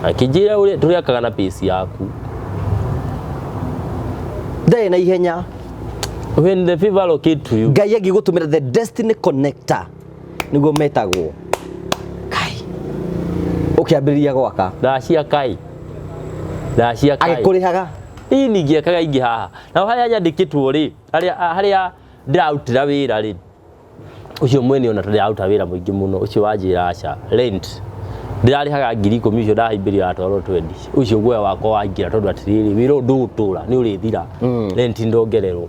Akĩnjĩra ũrĩa tũrĩakaga na pace yaku.
Ndarĩ na ihenya.
When the favor locate to you.
Ngai angĩgũtũmĩra the destiny connector nĩguo metagwo. Kai. Ũkĩambĩrĩria gwaka.
Ndacia kai. Ndacia kai.
Agĩkũrĩhaga?
Ĩĩ ningĩakaga ingĩ haha. Na harĩa nyandĩkĩtwo rĩ, harĩa ndĩrarutĩra wĩra rĩ, ũcio mwene ona ndĩraruta wĩra mũingĩ mũno, ũcio wanjĩra aca, rent. Ndĩrarĩhaga 10,000 ũcio ndahaimbĩrio atwarwo 20. Ũcio guoya wakwa waingĩra tondũ atĩrĩrĩ, wĩra ũyũ ndũgũtũra, nĩ ũrĩthira. Rent ndongererwo.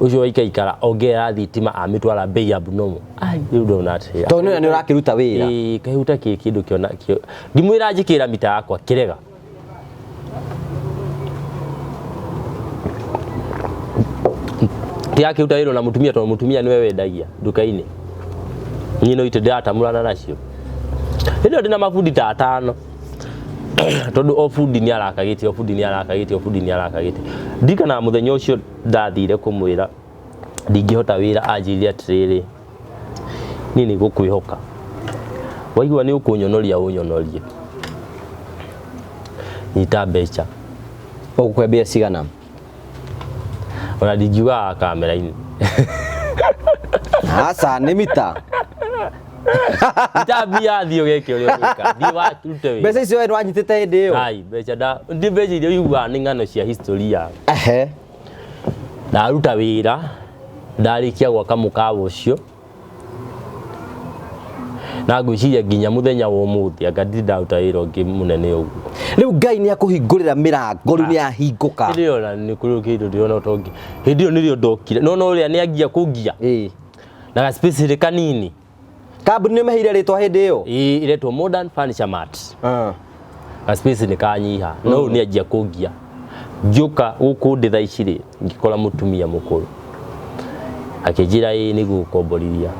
Ũcio waikaikara ongerera thitima amĩtwara bei abnormal. Ai, rĩu ndona atĩrĩrĩ.
Tondũ nĩ ũrakĩruta wĩra.
Ĩĩ, kahuta kĩ kĩndũ kĩona kĩo. Ngĩmwĩra njĩkĩra mita yakwa kĩrega. Ndĩrakĩruta wĩra na mũtumia tondũ mũtumia nĩwe wendagia nduka-inĩ. Niĩ no itĩ ndĩratamũrana nacio. Hĩndĩ ĩyo ndĩna mabundi ta 5. Tondũ o bundi nĩ araka gĩtĩ, o bundi nĩ araka gĩtĩ, o bundi nĩ araka gĩtĩ. Ndirikanaga mũthenya ũcio ndathire kũmwĩra Ndingĩhota wĩra. Anjĩrire atĩrĩrĩ, niĩ nĩ ngũkwĩhoka, waigua nĩ ũkũnyonoria ũnyonorie, nyita mbeca.
Ũgũkũhe mbia cigana?
Ona ndingiuga kamera-inĩ.
Aca, nĩ mita.
Nyita mbia, thiĩ ũgeke ũrĩa ũgwĩka, thiĩ warute wĩra.
Mbeca icio we nĩwanyitĩte hĩndĩ ĩyo?
Ai, mbeca nda ndi mbeca iria ũiguaga nĩ ng'ano cia historia. Ndaruta wĩra, ndarĩkia gwaka mũkawa ũcio, na ngwĩciria nginya mũthenya wa ũmũthĩ anga ndirĩ ndaruta wĩra ũngĩ mũnene ũguo.
Rĩu Ngai nĩ akũhingũrĩra mĩrango, rĩu nĩ yahingũka.
Hĩndĩ ĩyo na nĩ kũrĩ kĩndũ ndĩrona ũtongi hĩndĩ ĩyo nĩrĩo ndokire no no ũrĩa nĩ angia kũngia na ga space rĩ kanini.
Kambuni nĩ ũmĩheire rĩtwa hĩndĩ ĩyo?
Ĩĩ, ĩretwo Modern Furniture Mart. Ga space nĩ kanyiha, no rĩu nĩ anjia kũngia. Ngĩũka gũkũ ndĩ thaa ici rĩ, ngĩkora mũtumia mũkũrũ akĩnjĩra ĩĩ nĩ gũkomborithia.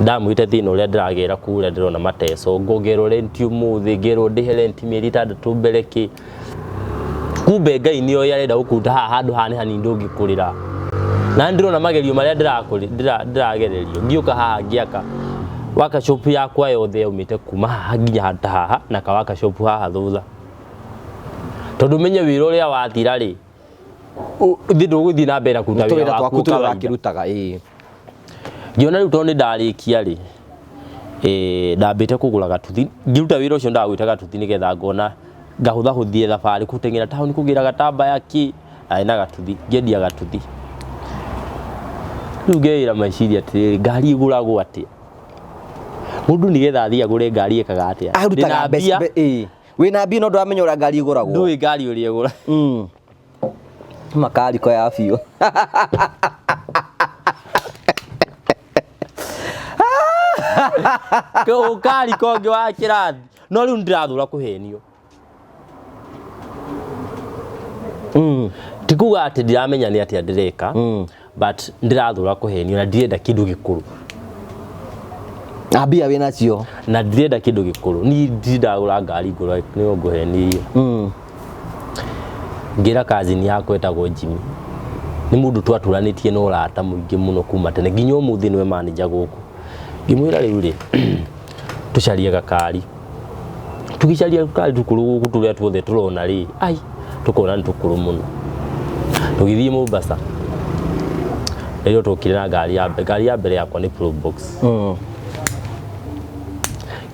Ndamwĩte thĩna ũrĩa ndĩragera kũrĩa, ndĩrona mateco, ngongerwo rent ũmũthĩ, ngerwo ndĩhe rent mĩeri 6 mbere kĩ. Kumbe Ngai nĩ oĩ arenda gũkũruta haha handũ haha nĩ hanini ndũngĩkũrĩra. Na nĩ ndĩrona magerio marĩa ndĩragererio. Ngĩũka haha ngĩaka workshop yakwa yothe yaumĩte kuma haha nginya handũ ta haha na ka workshop haha thutha. Tondũ menye wĩra ũrĩa wathira rĩ, thĩ ndũgũthiĩ na mbere na kũruta wĩra
tũwĩra
waku
twaku tũrĩa
kawaida.
Ũrakĩrutaga, ĩĩ.
Ngĩona rĩu tondũ nĩ ndarĩkia rĩ, ndambĩte kũgũra gatuthi. Ngĩruta wĩra ũcio ndagũrĩte gatuthi nĩgetha ngona ngahũthahũthie thabarĩ gũteng'era taũni kũgĩra gatambaya kĩ, ndarĩ na gatuthi, ngĩendia gatuthi. Rĩu ngeĩra meciria atĩrĩrĩ, ngari ĩgũragwo atĩa? Mũndũ nĩgetha athiĩ agũre ngari ekaga atĩa?
Arutaga
Ndĩna
mbeca
mbia,
ĩĩ, wĩna mbia no ndũramenya ũrĩa ngari ĩgũragwo.
Ndũĩ ngari ũrĩa ĩgũra.
Makariko ya biũ.
Ũkari kongĩ wa kĩrathi. No rĩu nĩndĩrathũra kũhenio. Ti kuga atĩ ndiramenya nĩ atĩa ndĩreka, but ndĩrathũra kũhenio na ndirenda kĩndũ gĩkũrũ.
Na mbia wĩnacio.
Na ndirenda kĩndũ gĩkũrũ. Niĩ ndirĩ ndagũra ngari ngũrũ nĩyo ngũhenirio. Ngĩra cousin yakwa ĩtagwo Jimmy. Nĩ mũndũ twatũranĩtie na ũrata mũingĩ mũno kuma tene nginya ũmũthĩ nĩwe manager gũkũ. Ngĩmwĩra rĩu rĩ, tũcarie gakari. Tũgĩcaria gakari tũkũrũ gũkũ tũrĩa tuothe tũrona rĩ, ai, tũkona nĩ tũkũrũ mũno. Tũgĩthiĩ Mombasa. Rĩrĩa twokire na ngari ya mbere, ngari ya mbere yakwa nĩ Probox.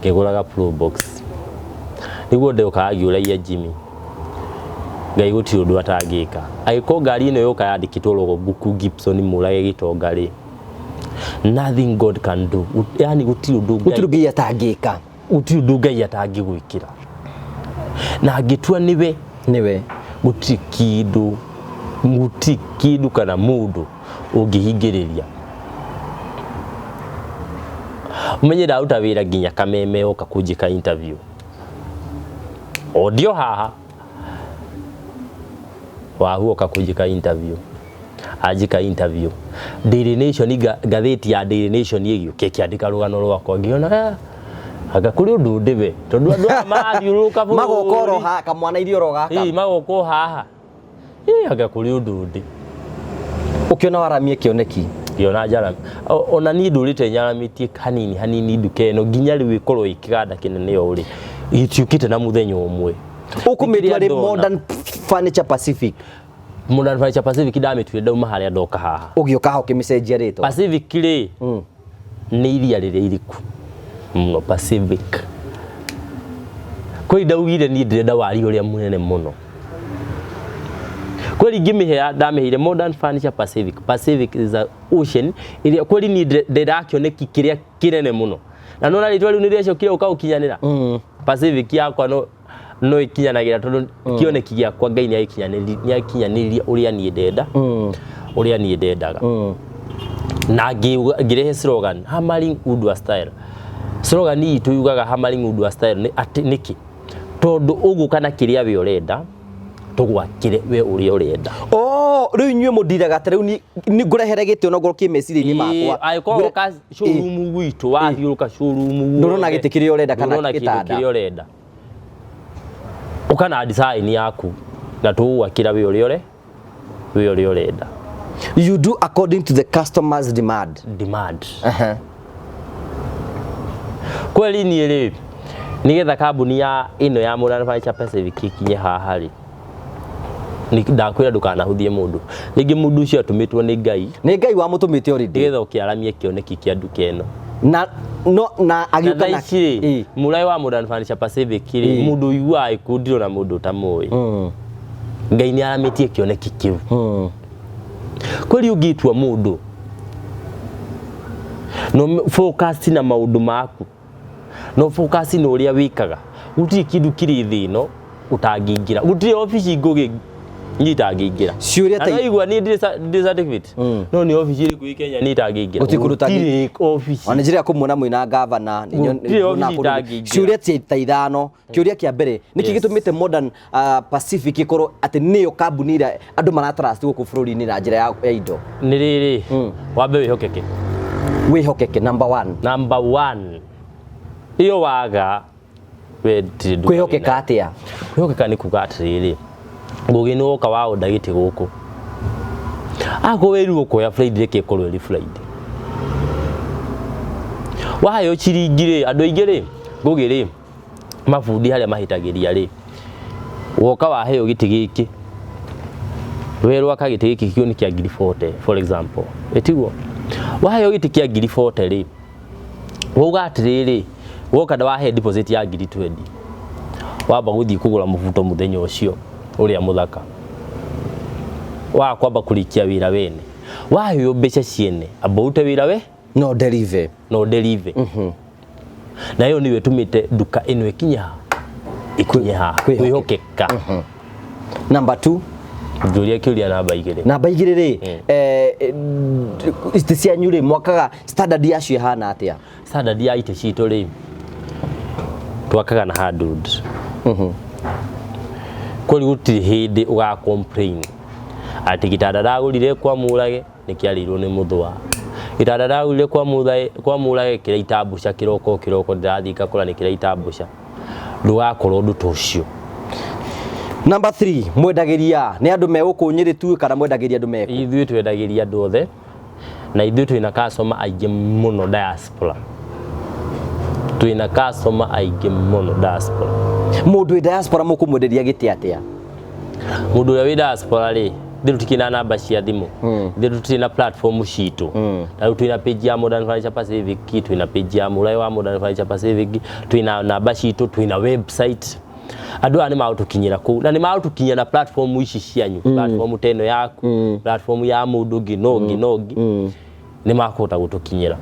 Ngĩgũraga Probox. Nĩguo ndokaga ngĩũragia Jimmy, Ngai gũtirĩ ũndũ atangĩka. Angĩkorwo ngari ĩno yoka yandĩkĩtwo logbook Gibson Mũrage Gĩtonga rĩ, nothing God can do. Yani gũtirĩ ũndũ Ngai
Gũtirĩ Ngai atangĩka.
Gũtirĩ ũndũ Ngai atangĩgwĩkĩra. Na angĩtua nĩwe,
nĩwe,
gũtirĩ kĩndũ, gũtirĩ kĩndũ kana mũndũ ũngĩhingĩrĩria. Ũmenye ndaruta wĩra nginya Kameme oka kũnjĩka interview. O ndio haha. Wahu oka kũnjĩka interview. Anjĩka interview. Daily Nation, ngathĩti ya Daily Nation ĩgĩũka ĩkĩandĩka rũgano rwakwa. Ngĩona anga kũrĩ ũndũ ndĩwe tondũ andũ aya marathiũrũrũka bũrũri.
Magoka oro haha kamwana irio oro gaka.
Ĩĩ, magoka o haha. Ĩĩ, anga kũrĩ ũndũ ndĩ.
Ũkĩona waramie kĩoneki.
Ngĩona njara ona niĩ ndũrĩte nyaramĩtie hanini hanini nduka ĩno nginya rĩu ĩkorwo ĩ kĩganda kĩnene ũũ rĩ, gĩtiũkĩte na mũthenya ũmwe.
Ũkũmĩtua rĩ?
Ndona.
Modern Furniture Pacific.
Modern Furniture Pacific ndamĩtuire ndauma harĩa ndoka haha.
Ũgĩũka haha ũkĩmĩcenjia rĩtwa.
Pacific rĩ, nĩ iria rĩrĩa iriku mũno Pacific. Kweli ndaugire niĩ ndĩrenda wari ũrĩa mũnene mũno. Kweli ngĩmĩhea ndamĩheire Modern Furniture Pacific. Pacific is a ocean ĩrĩa kweli niĩ ndĩrenda kĩoneki kĩrĩa kĩnene mũno. Na nona rĩtwa rĩu nĩ rĩacokire gũka gũkinyanĩra. Pacific yakwa no ĩkinyanagĩra tondũ kĩoneki gĩakwa Ngai nĩ akinyanĩirie ũrĩa niĩ ndenda, ũrĩa niĩ ndendaga. Na ngĩrehe slogan Hammering Woodwork Style. Slogan itũ yugaga Hammering Woodwork Style nĩ atĩ nĩkĩ? Tondũ ũgũka na kĩrĩa we ũrenda, tũgwakĩre we ũrĩa ũrenda.
Oh, rĩu inyuĩ mũndiraga ta rĩu nĩ ngũrehere gĩtĩ ona ngorwo kĩ meciria-inĩ makwa.
Angĩkorwo woka showroom gwitũ, wathiũrũka showroom
Ndũrona
guothe,
gĩtĩ kĩrĩa ũrenda kana
ndũrona kĩndũ
gĩtanda.
kĩrĩa ũrenda. Ũka na design yaku na tũgũgwakĩra we ũrĩa ũrenda.
You do according to the customer's demand.
Demand. Kweli niĩ rĩ, nĩgetha kambuni ya ĩno ya Modern Furniture Pacific ĩkinye haha rĩ, ndakwĩra ndũkanahũthie mũndũ. Rĩngĩ mũndũ ũcio atũmĩtwo nĩ Ngai.
Nĩ Ngai wamũtũmĩte already.
Nĩgetha ũkĩaramie kĩoneki kĩa nduka ĩno.
Na no na
Na
agĩũka
thaa
na
ici rĩ, mũraĩ wa Modern Furniture Pacific rĩ, mũndũ ũiguaga ĩkũndirwo na mũndũ ũtamũĩ. Ngai nĩ aramĩtie kĩoneki kĩu. Kweli ũngĩtua mũndũ no focus na maũndũ maku, no focus na ũrĩa wĩkaga, gũtirĩ kĩndũ kĩrĩ thĩ ĩno ũtangĩingĩra, gũtirĩ obici ngũgĩ niĩ itangĩingĩra.
Ciũria
Na
ta
no igua niĩ ndirĩ certificate, no nĩ obici ĩrĩkũ ĩ Kenya niĩ itangĩingĩra?
Gũtirĩ kũndũ
Gũtirĩ obici.
Ona njĩra ya kũmuona mwĩna gavana.
Gũtirĩ obici itangĩingĩra.
Ciũria ta ithano. Kĩũria kĩa mbere, nĩkĩ gĩtũmĩte Modern Pacific ĩkorwo atĩ nĩyo kambuni ĩrĩa andũ maratrust gũkũ bũrũri-inĩ na njĩra ya indo?
Nĩ rĩrĩ, wambe wĩhokeke.
Wĩhokeke number one.
Number one ĩyo waga we ndirĩ nduka
Kwĩhokeka
wĩnayo.
Atĩa?
Kwĩhokeka nĩ kuga atĩrĩrĩ, Ngũgĩ nĩ woka wa onda gĩtĩ gũkũ, akorwo wĩrirwo kuoya Friday, reke ĩkorwo ĩrĩ Friday. Waheo ciringi rĩ, andũ aingĩ rĩ, Ngũgĩ rĩ, mabundi harĩa mahĩtagĩria rĩ, woka waheo gĩtĩ gĩkĩ, werwo aka gĩtĩ gĩkĩ kĩo nĩ kĩa ngiri 40, for example, ĩtiguo? Waheo gĩtĩ kĩa ngiri 40 rĩ, wauga atĩrĩrĩ, woka wahe deposit ya ngiri 20, wamba gũthiĩ kũgũra mũbuto mũthenya ũcio ũrĩa mũthaka wa kwamba kũrĩkia wĩra wene, waheo mbeca ciene, amba ũrute wĩra we.
No deliver.
No deliver. Na ĩyo nĩyo ĩtũmĩte nduka ĩno ĩkinye haha, ĩkinye haha.
Kwĩhokeka.
Kwĩhokeka.
Number two.
Njũria kĩũria namba 2.
Namba 2 rĩ, itĩ cianyu rĩ, mwakaga standard yacio ĩhana atĩa?
Standard ya itĩ citũ rĩ, twakaga na hardwood. Kweli gũtirĩ hĩndĩ ũga complain atĩ gĩtanda ndagũrire kwa Mũrage nĩ kĩarĩirwo nĩ mũthũa, gĩtanda ndagũrire kwa Mũrage kĩraita mbũca kĩroko kĩroko, ndĩrathiĩ ngakora nĩ kĩraita mbũca. Ndũgakorwo ũndũ ta ũcio.
Number 3, mwendagĩria nĩ andũ me gũkũ Nyĩrĩ tu kana mwendagĩria andũ me kũ?
Ithuĩ twendagĩria andũ othe, na ithuĩ twĩna customer aingĩ mũno diaspora, twĩna customer aingĩ mũno diaspora.
Mũndũ wĩ diaspora mũkũmwenderia gĩtĩ atĩa?
Mũndũ ũrĩa wĩ diaspora rĩ, ithuĩ tũtikĩrĩ na namba cia thimũ, ithuĩ tũtirĩ na platform citũ. Ta rĩu twĩna page ya Modern Furniture Pacific, twĩna page ya Mũraĩ wa Modern Furniture Pacific, twĩna namba citũ, twĩna website. Andũ aya nĩ magũtũkinyĩra kũu, na nĩ magũtũkinyĩra na platform ici cianyu, platform ta ĩno yaku, platform ya mũndũ ũngĩ na ũngĩ na ũngĩ, nĩ makũhota gũtũkinyĩra.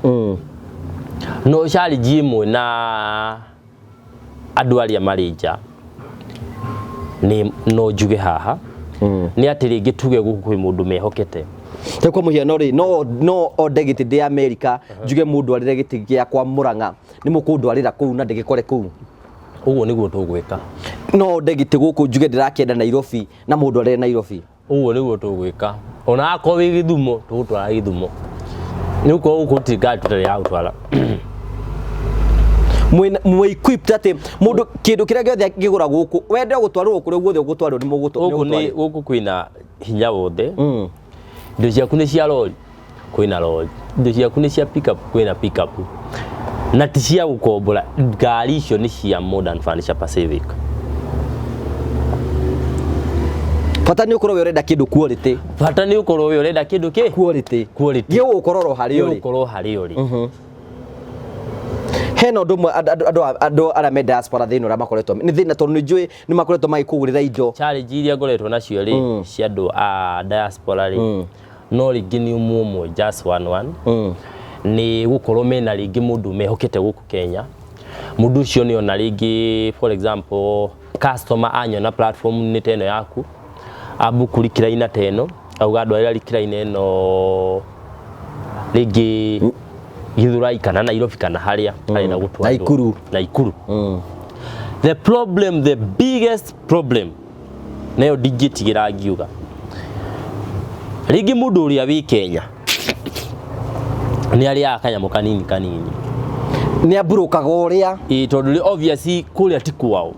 No challenge ĩmwe na andũ arĩa marĩ nja nĩ no njuge haha nĩ atĩ rĩngĩ tuge gũkũ kwĩ mũndũ mehokete.
Ta kwa mũhiano rĩ, no onde gĩtĩ ndĩ Amerika, njuge mũndũ arĩre gĩtĩ gĩakwa Mũrang'a, nĩ mũkũndwarĩra kũu na ndĩgĩkore kũu?
Ũguo nĩguo tũgwĩka.
No onde gĩtĩ gũkũ njuge ndĩrakĩenda Nairobi na mũndũ arĩre Nairobi?
Ũguo nĩguo tũgwĩka. Ona akorwo wĩ Gĩthumo, tũgũtwara Gĩthumo, nĩ gũkorwo gũkũ gũtirĩ ngari tũtarĩ ya gũtwara.
Mwĩ equipped atĩ mũndũ kĩndũ kĩrĩa gĩothe angĩgũra gũkũ, wende gũtwarĩrwo kũrĩa guothe ũgũtwarĩrwo, nĩ
Gũkũ nĩ
mũgũtwarĩrwo?
Gũkũ kwĩna hinya wothe. Indo ciaku nĩ cia rori, kwĩna rori. Indo ciaku nĩ cia pickup, kwĩna pickup. Na ti cia gũkombora, ngari icio nĩ cia Modern Furniture Pacific.
Bata nĩ ũkorwo we ũrenda kĩndũ quality.
Bata nĩ ũkorwo we ũrenda kĩndũ kĩ
Quality.
Quality.
Gĩgũkorwo oro harĩa ũrĩ.
Gĩgũkorwo harĩa ũrĩ.
Hena ũndũ ũmwe andũ arĩa me diaspora thĩinĩ ũrĩa makoretwo nĩ thĩna, tondũ nĩ njũĩ nĩ makoretwo magĩkũgũrĩra indo.
Challenge iria ngoretwo nacio rĩ, cia andũ a diaspora rĩ, no rĩngĩ nĩ ũmwe ũmwe, just one one, nĩ gũkorwo mena rĩngĩ mũndũ mehokete gũkũ Kenya. Mũndũ ũcio nĩ ona rĩngĩ, for example, customer anyona platform nĩ ta ĩno yaku, abuku recliner ta ĩno, auga ndwarĩra recliner ĩno rĩngĩ Githurai kana Nairobi kana harĩa arenda gũtwarwo.
Naikuru.
Naikuru. The problem, the biggest problem nayo ndingĩtigĩra ngiuga, rĩngĩ mũndũ ũrĩa wĩ Kenya nĩ arĩaga kanyamũ kanini kanini.
Nĩ amburukaga ũrĩa.
Ĩĩ, tondũ rĩ obviously kũrĩa ti kwao.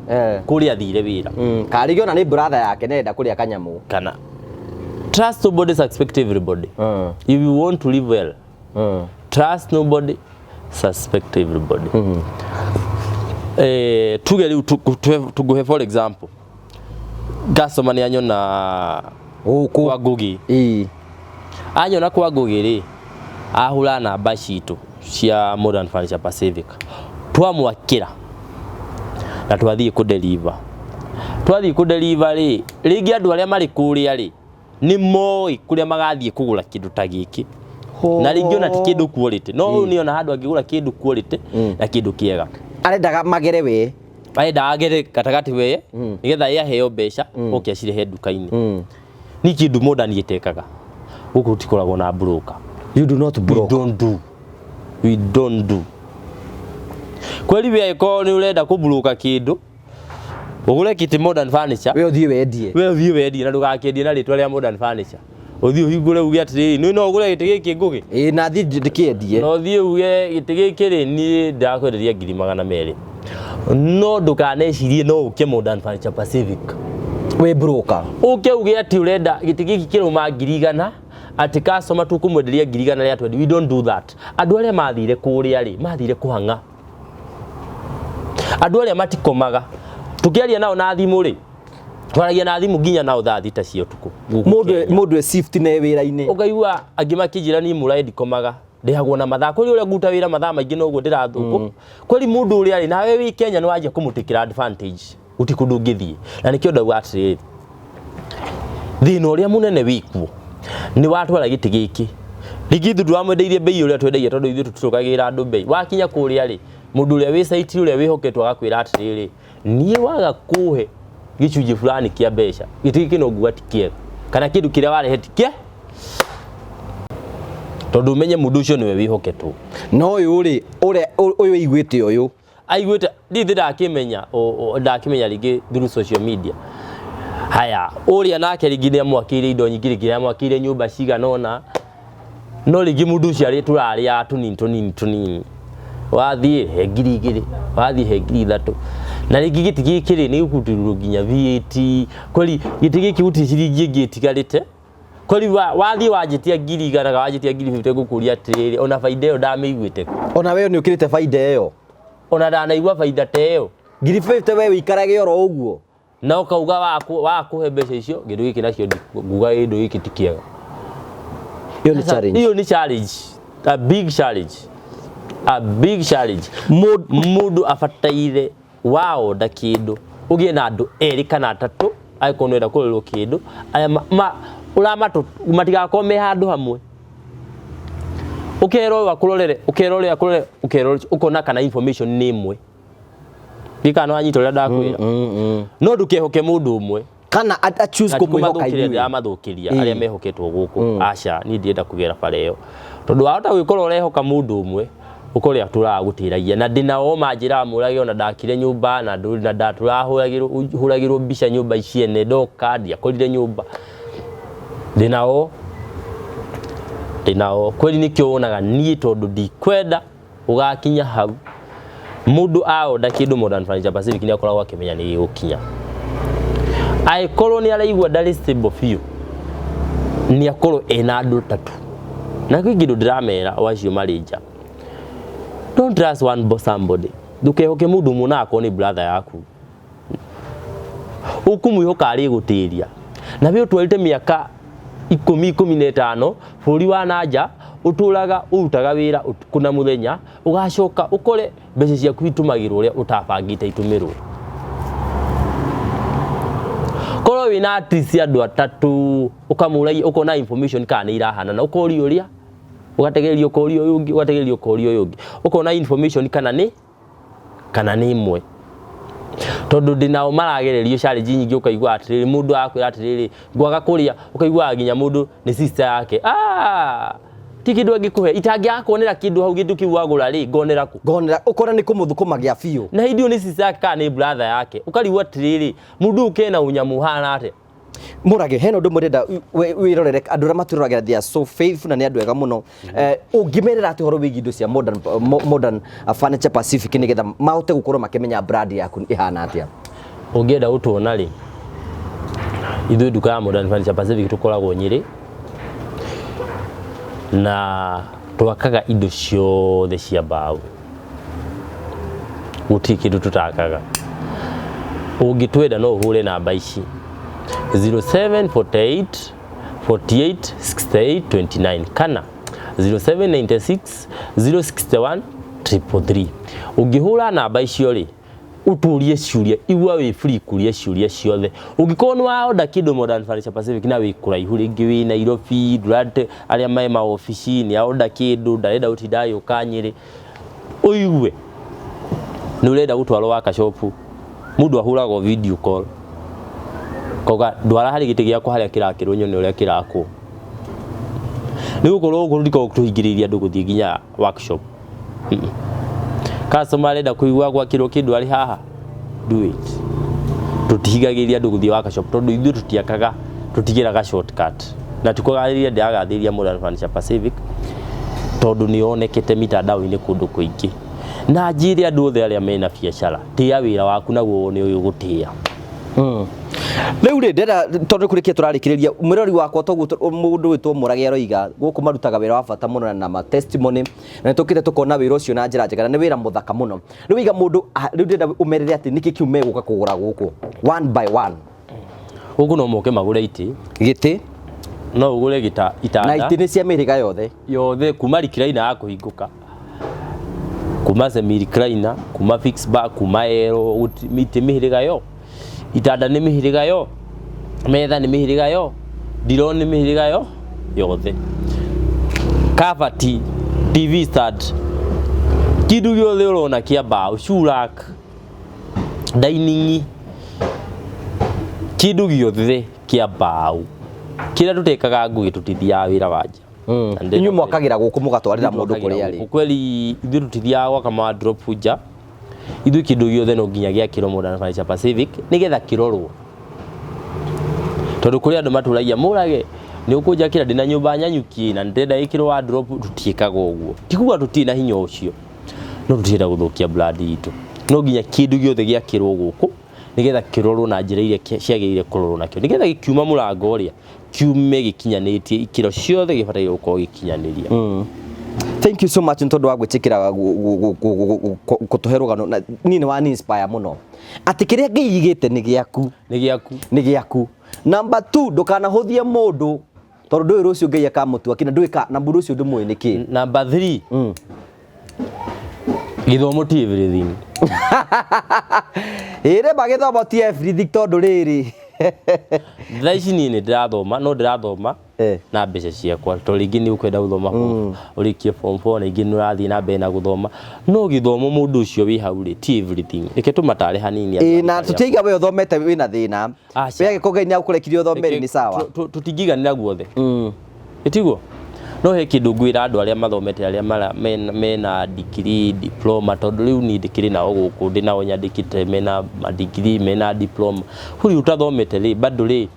Kũrĩa athire wĩra.
Karĩngĩ ona nĩ brother yake nenda kũrĩa kanyamũ.
Kana Trust nobody, suspect everybody. If you want to live well, trust nobody, suspect everybody. Tuge rĩu tũngũhe, for example, customer nĩ anyona
gũkũ
kwa Ngugi. Anyona kwa Ngugi rĩ, ahũra namba citũ cia Modern Furniture Pacific, twamwakĩra na twathiĩ kũdeliver. Twathiĩ kũdeliver rĩ, rĩngĩ andũ arĩa marĩ kũrĩa rĩ, nĩ moĩ kũrĩa magathiĩ kũgũra kĩndũ ta gĩkĩ, na rĩngĩ ona ti kĩndũ quality, no ũyũ nĩ ona handũ angĩgũra kĩndũ quality na kĩndũ kĩega.
Arendaga magere we.
Arenda agere gatagatĩ we, nĩgetha ye aheo mbeca oke acirehe nduka-inĩ. Ni kĩndũ Modern ĩtekaga gũkũ, gũtikoragwo na broker.
You do not
We
broke.
don't do, we don't do. Kweri we, angĩkorwo nĩ ũrenda kũburuka kĩndũ, ũgũre kĩtĩ Modern Furniture,
we ũthiĩ wendie.
We ũthiĩ wendie, na ndũgakĩendie na rĩtwa rĩa Modern Furniture. Ũthiĩ ũhingũre uge atĩrĩrĩ, nĩ no ũgũre gĩtĩ gĩkĩ, Ngũgĩ?
Ĩĩ, na thiĩ ndĩkĩendie.
Na ũthiĩ uge gĩtĩ gĩkĩ rĩ, niĩ ndakwenderia 200,000, no ndũkanecirie no ũke Modern Furniture Pacific
wĩ broker.
Ũke uge atĩ ũrenda gĩtĩ gĩkĩ kĩrauma 100,000, atĩ customer tũkũmwenderia 120,000. We don't do that. Andũ arĩa mathire kũrĩa rĩ, mathire kũhang'a. Andũ arĩa matikomaga, tũkĩaria nao na thimũ rĩ, twaragia na thimũ nginya nao thaa 6 cia ũtukũ gũkũ
Mũndũ
Kenya.
Mũndũ e shift na e wĩra-inĩ.
Ũkaigua angĩ makĩnjĩra niĩ mũraĩ ndikomaga, ndĩhagwo na mathaa. Kweri ũrĩa nguta wĩra mathaa maingĩ noguo ndĩrathũkũ. Kweri mũndũ ũrĩa rĩ, nawe wĩ Kenya nĩ wanjia kũmũtĩkĩra advantage, gũtirĩ kũndũ ũngĩthiĩ. Na nĩkĩo ndauga atĩrĩrĩ, thĩna ũrĩa mũnene wĩkuo nĩ watwara gĩtĩ gĩkĩ, rĩngĩ ithuĩ ndwamwendeirie bei ũrĩa twendagia, tondũ ithuĩ tũtirũgagĩrĩra andũ bei. Wakinya kũrĩa rĩ, mũndũ ũrĩa wĩ site, ũrĩa wĩhoketwo, agakwĩra atĩrĩrĩ, niĩ waga kũhe gĩcunjĩ fulani kĩa mbeca, gĩtĩ gĩkĩ no nguga ti kĩega, kana kĩndũ kĩrĩa warehe ti kĩa, tondũ ũmenye mũndũ ũcio nĩwe wĩhoketwo.
No ũyũ rĩ, ũrĩa ũyũ aiguĩte ũyũ.
Aiguĩte ndithi ndakĩmenya ndakĩmenya rĩngĩ through social media. Haya, ũrĩa nake rĩngĩ nĩ amwakĩire indo nyingĩ, rĩngĩ nĩ amwakĩire nyũmba cigana ũna, no rĩngĩ mũndũ ũcio arĩ tũrarĩa tũnini tũnini tũnini, wathiĩ he 2,000, wathiĩ he 3,000, na rĩngĩ gĩtĩ gĩkĩ rĩ, nĩ gĩkũrutĩrwo nginya VAT. Kweri gĩtĩ gĩkĩ gũtirĩ ciringi ĩngĩ ĩtigarĩte. Kweri wathiĩ wanjĩtia 100,000 kana wanjĩtia 50,000, ngũkũria atĩrĩrĩ, ona baida ĩyo ndamĩiguĩte kũ?
Ona we nĩ ũkĩrĩte baida ĩyo.
Ona ndanaigua baida ta ĩyo.
50,000 we wĩikarage oro ũguo.
Na ũkauga wakũhe mbeca icio, kĩndũ gĩkĩ nacio nguga kĩndũ gĩkĩ ti kĩega.
Ĩyo nĩ challenge.
Hiyo nĩ challenge, a big challenge, a big challenge. Mũndũ abataire waonda kĩndũ, ũgĩe na andũ erĩ kana atatũ, angĩkorwo nĩ ũrenda kũrorerwo kĩndũ, arĩa ũramatũ matigakorwo me handũ hamwe. Ũkera ũyũ akũrorere, ũkera ũrĩa akũrorere, ũkera ũcio, ũkona kana information nĩ ĩmwe. Ndikana nĩ wanyita ũrĩa ndakwĩra? No ndũkehoke mũndũ ũmwe.
Kana a choose
Na ti
kũmwĩhoka
kũmathũkĩria.
inyuĩ.
Ndĩramathũkĩria arĩa mehoketwo gũkũ, aca, niĩ ndirenda kũgera bara ĩyo, tondũ wahota gwĩkorwo ũrehoka mũndũ ũmwe, ũkore atũraga gũtĩragia. Na ndĩna o manjĩraga mũrage, ona ndakire nyũmba na na ndatũrahũragĩrwo hũragĩrwo mbica nyũmba iciene, ndoka ndiakorire nyũmba. Ndĩnao kweli. Nĩkĩo wonaga niĩ, tondũ ndikwenda ũgakinya hau, mũndũ aonda kĩndũ Modern Furniture Pacific nĩ akoragwo akĩmenya nĩ gĩgũkinya. Angĩkorwo nĩ araigua ndarĩ stable biũ, nĩ akorwo ena andũ atatũ. Na kwĩ kĩndũ ndĩramera o acio marĩ nja, don't trust one somebody. Ndũkehoke mũndũ ũmwe, na akorwo nĩ brother yaku ũkũmwĩhoka arĩ gũtĩria na we ũtwarĩte mĩaka 10, 15 bũrũri wa nanja, ũtũraga ũrutaga wĩra ũtukũ na mũthenya, ũgacoka ũkore mbeca ciaku itũmagĩrwo ũrĩa ũtabangĩte itũmĩrwo. Korwo wĩna at least andũ atatũ, ũkamũragia, ũkona information kana nĩ irahanana, ũkoria ũrĩa, ũgategereria, ũkoria ũyũ ũngĩ, ũgategereria, ũkoria ũyũ ũngĩ, ũkona information kana nĩ ĩmwe, tondũ ndĩnao maragererio challenge nyingĩ. Ũkaigua atĩrĩrĩ, mũndũ akwĩra atĩrĩrĩ, ngwaga kũrĩa, ũkaigua nginya mũndũ nĩ sister yake, ah, ti kĩndũ angĩkũhe, itangĩaga kuonera kĩndũ hau, kĩndũ kĩu wagũra rĩ, ngonera kũ?
Ngonera ũkora nĩ kũmũthũkũma gĩa biũ.
Na hĩndĩ ĩyo nĩ sister yake kana nĩ brother yake, ũkarigwo atĩrĩrĩ, mũndũ ũyũ kena ũnyamũ ũhana atĩa?
Mũrage, hena ũndũ mũrenda wĩrorere. Andũ arĩa matwĩroragĩra, they are so faithful na nĩ andũ ega mũno. Ũngĩmerĩra atĩ ũhoro wĩgiĩ indo cia Modern Furniture Pacific, nĩgetha mahote gũkorwo makĩmenya brand yaku ĩhana atĩa?
Ũngĩenda gũtuona rĩ, Ithuĩ nduka ya Modern Furniture Pacific tũkoragwo Nyĩrĩ na twakaga indo ciothe cia mbaũ, gũtirĩ kĩndũ tũtakaga. Ũngĩtwenda no ũhũre namba ici 0748 48 68 29 kana 0796 061 333. Ũngĩhũra namba icio rĩ, ũtũrie ciũria, igua wĩ free kũria ciũria ciothe. Ũngĩkorwo nĩ waonda kĩndũ Modern Furniture Pacific na wĩ kũraihu, rĩngĩ wĩ Nairobi, ndũrate arĩa me maobici, nĩ aonda kĩndũ ndarenda gũtinda agĩũka Nyĩrĩ, ũigue nĩ ũrenda gũtwarwo workshop, mũndũ ahũragwo video call kauga ndwara harĩ gĩtĩ gĩakwa harĩa kĩrakĩrwo nyone ũrĩa kĩrakwo. Nĩ gũkorwo gũkũ tũtikoragwo tũhingĩrĩirie andũ gũthiĩ nginya workshop. Customer arenda kũigua gwakĩrwo kĩndũ arĩ haha, do it. Tũtihingagĩrĩria andũ gũthiĩ workshop tondũ ithuĩ tũtiakaga, tũtigĩraga shortcut. Na ti kũgathĩrĩria ndĩragathĩrĩria Modern Furniture Pacific tondũ nĩ yonekete mitandao-inĩ kũndũ kũingĩ. Na njĩre andũ othe arĩa mena biacara, tĩa wĩra waku naguo nĩ ũgũtĩa.
Rĩu rĩ, ndĩrenda tondũ kũrĩkia tũrarĩkĩrĩria mwĩrori wakwa, toguo mũndũ wĩtwo Mũrage aroiga gũkũ marutaga wĩra wa bata mũno na ma testimony, na nĩtũkĩte tũkona wĩra ũcio na njĩra njega, na nĩ wĩra mũthaka mũno. Rĩu iga mũndũ rĩu ndĩrenda ũmerĩre atĩ nĩkĩ kĩu megũka kũgũra gũkũ one by one.
Gũkũ no moke magũre itĩ.
Gĩtĩ.
No ũgũre gĩta itanda.
Na itĩ nĩ cia mĩhĩrĩga yothe.
Yothe, kuma recliner ya kũhingũka, kuma semi recliner, kuma fixed back, kuma ero, itĩ mĩhĩrĩga yo, itanda nĩ mĩhĩrĩga yo, metha nĩ mĩhĩrĩga yo, ndiro nĩ mĩhĩrĩga yo yothe, kabati, TV stand, kĩndũ gĩothe ũrona kĩa mbaũ, shoe rack, dining, kĩndũ gĩothe kĩa mbaũ. Kĩrĩa tũtekaga ngũgĩ, tũtithiaga wĩra wa nja. Na ndĩrenda
Inyuĩ mwakagĩra gũkũ mũgatwarĩra mũndũ kũrĩa arĩ.
Kweli ithuĩ tũtithiaga gwaka ma drop nja. Ithuĩ kĩndũ gĩothe no nginya gĩakĩrwo Modern Furniture Pacific nĩgetha kĩrorwo, tondũ kũrĩ andũ matũragia mũrage nĩ ũkũnjakĩra ndĩna nyũmba nyanyuki na ndĩrenda ĩkĩrwo wardrobe. Tũtiĩkaga ũguo. Ti kuga tũtirĩ na hinya ũcio, no tũtirenda gũthũkia brand itũ. No nginya kĩndũ gĩothe gĩakĩrwo gũkũ nĩgetha kĩrorwo na njĩra iria ciagĩrĩire kũrorwo nakĩo, nĩgetha gĩkiuma mũrango ũrĩa kiume gĩkinyanĩtie ikĩro ciothe gĩbataire gũkorwo gĩkinyanĩria.
Thank you so much nĩ tondũ wa gwĩtĩkĩra gũtũhe rũgano, na niĩ nĩ wani inspire mũno atĩ kĩrĩa Ngai igĩte nĩ gĩaku.
Nĩ gĩaku.
Nĩ gĩaku. Number 2, ndũkanahũthie mũndũ tondũ ndũĩ rũciũ Ngai akamũtua kĩna, ndũĩ na mũndũ ũcio ndũmũĩ nĩ kĩ.
Number 3, gĩthomo ti everything.
Ĩrĩ ma gĩthomo ti everything tondũ rĩrĩ
Thaa ici niĩ nĩ ndĩrathoma, no ndĩrathoma na mbeca ciakwa, tondũ rĩngĩ nĩ ũkwenda gũthoma ũrĩkie form 4, na ingĩ nĩ ũrathiĩ na mbere na gũthoma, no gĩthomo mũndũ ũcio wĩ hau rĩ ti everything. Reke tũmatare hanini andũ
Ĩĩ, na
arĩa
tũtiaiga we ũthomete wĩna thĩna.
Aca.
We angĩkorwo Ngai nĩ agũkũrekirie ũthome rĩ, nĩ sawa.
Tũtingĩiganĩra guothe, ĩtiguo? No he kĩndũ ngwĩra andũ arĩa mathomete, arĩa mena degree, diploma, tondũ rĩu niĩ ndĩkĩrĩ nao gũkũ, ndĩ nao nyandĩkĩte mena madigiri, mena diploma. Huyu ũtathomete rĩ, bado rĩ,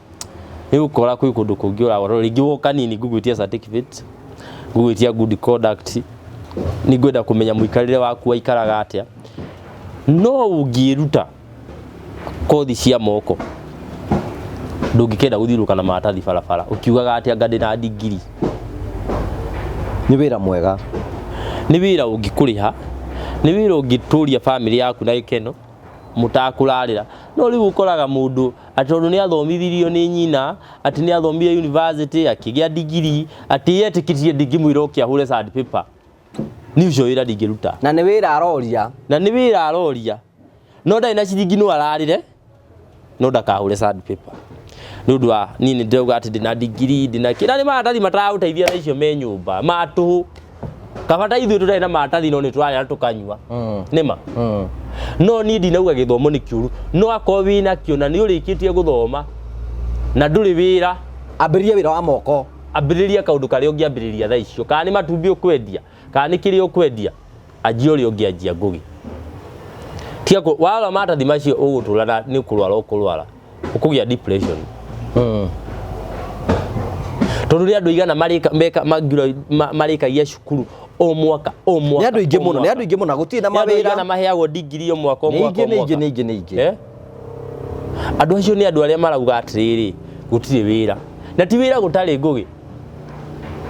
nĩ ũgũkora kwĩ kũndũ kũngĩ ũragora rĩngĩ woka nini ngũgwĩtia certificate, ngũgwĩtia good conduct, nĩ ngwenda kũmenya mũikarĩre waku waikaraga atĩa. No ũngĩruta kothi cia moko, ndũngĩkenda gũthiũrũrũka na maratathi barabara ũkiugaga atĩ anga ndĩna ndigiri.
Nĩ wĩra mwega.
Nĩ wĩra ũngĩkũrĩha, nĩ wĩra ũngĩtũria bamĩrĩ yaku na gĩkeno mũtakũrarĩra. No rĩu ũkoraga mũndũ atĩ tondũ nĩ athomithirio nĩ nyina, atĩ nĩ athomire university akĩgĩa ndigiri, atĩ yetĩkĩtie ndingĩmwĩra oke ahũre sandpaper, niĩ ũcio wĩra ndingĩruta.
Na nĩ wĩra aroria.
Na nĩ wĩra aroria, no ndarĩ na ciringi, no ararĩre no ndakahũre sandpaper nĩ ũndũ wa niĩ nĩ ndĩrauga atĩ ndĩna ndigiri, ndĩna kĩ, na nĩ maratathi mataragũteithia thaa icio me nyũmba ma tũhũ. Kabata ithuĩ tũtarĩ na maratathi no nĩ tũrarĩa na tũkanyua nĩma. No niĩ ndinauga gĩthomo nĩ kĩũru, no akorwo wĩna kĩo na nĩ ũrĩkĩtie gũthoma na ndũrĩ wĩra,
Ambĩrĩria wĩra wa moko.
Ambĩrĩria kaũndũ karĩa ũngĩambĩrĩria thaa icio, kana nĩ matumbĩ ũkwendia, kana nĩ kĩrĩa ũkwendia, anjia ũrĩa ũngĩanjia ngũgĩ. Tiga warora maratathi macio ũgũtũra na nĩ kũrwara ũkũrwara, ũkũgĩa depression, tondũ nĩ andũ aigana marĩkagia cukuru o mwaka o mwaka?
Nĩ andũ aingĩ
O
mũno, nĩ
mwaka.
andũ aingĩ mũno, gũtirĩ na
Nĩ andũ aigana
mawĩra.
maheagwo ndigiri o mwaka o
Nĩ
mwaka
aingĩ,
o
nĩ aingĩ,
mwaka?
nĩ aingĩ, nĩ aingĩ.
Eh? Andũ acio nĩ andũ arĩa marauga atĩrĩrĩ, Gũtirĩ wĩra, na ti wĩra gũtarĩ, Ngũgĩ,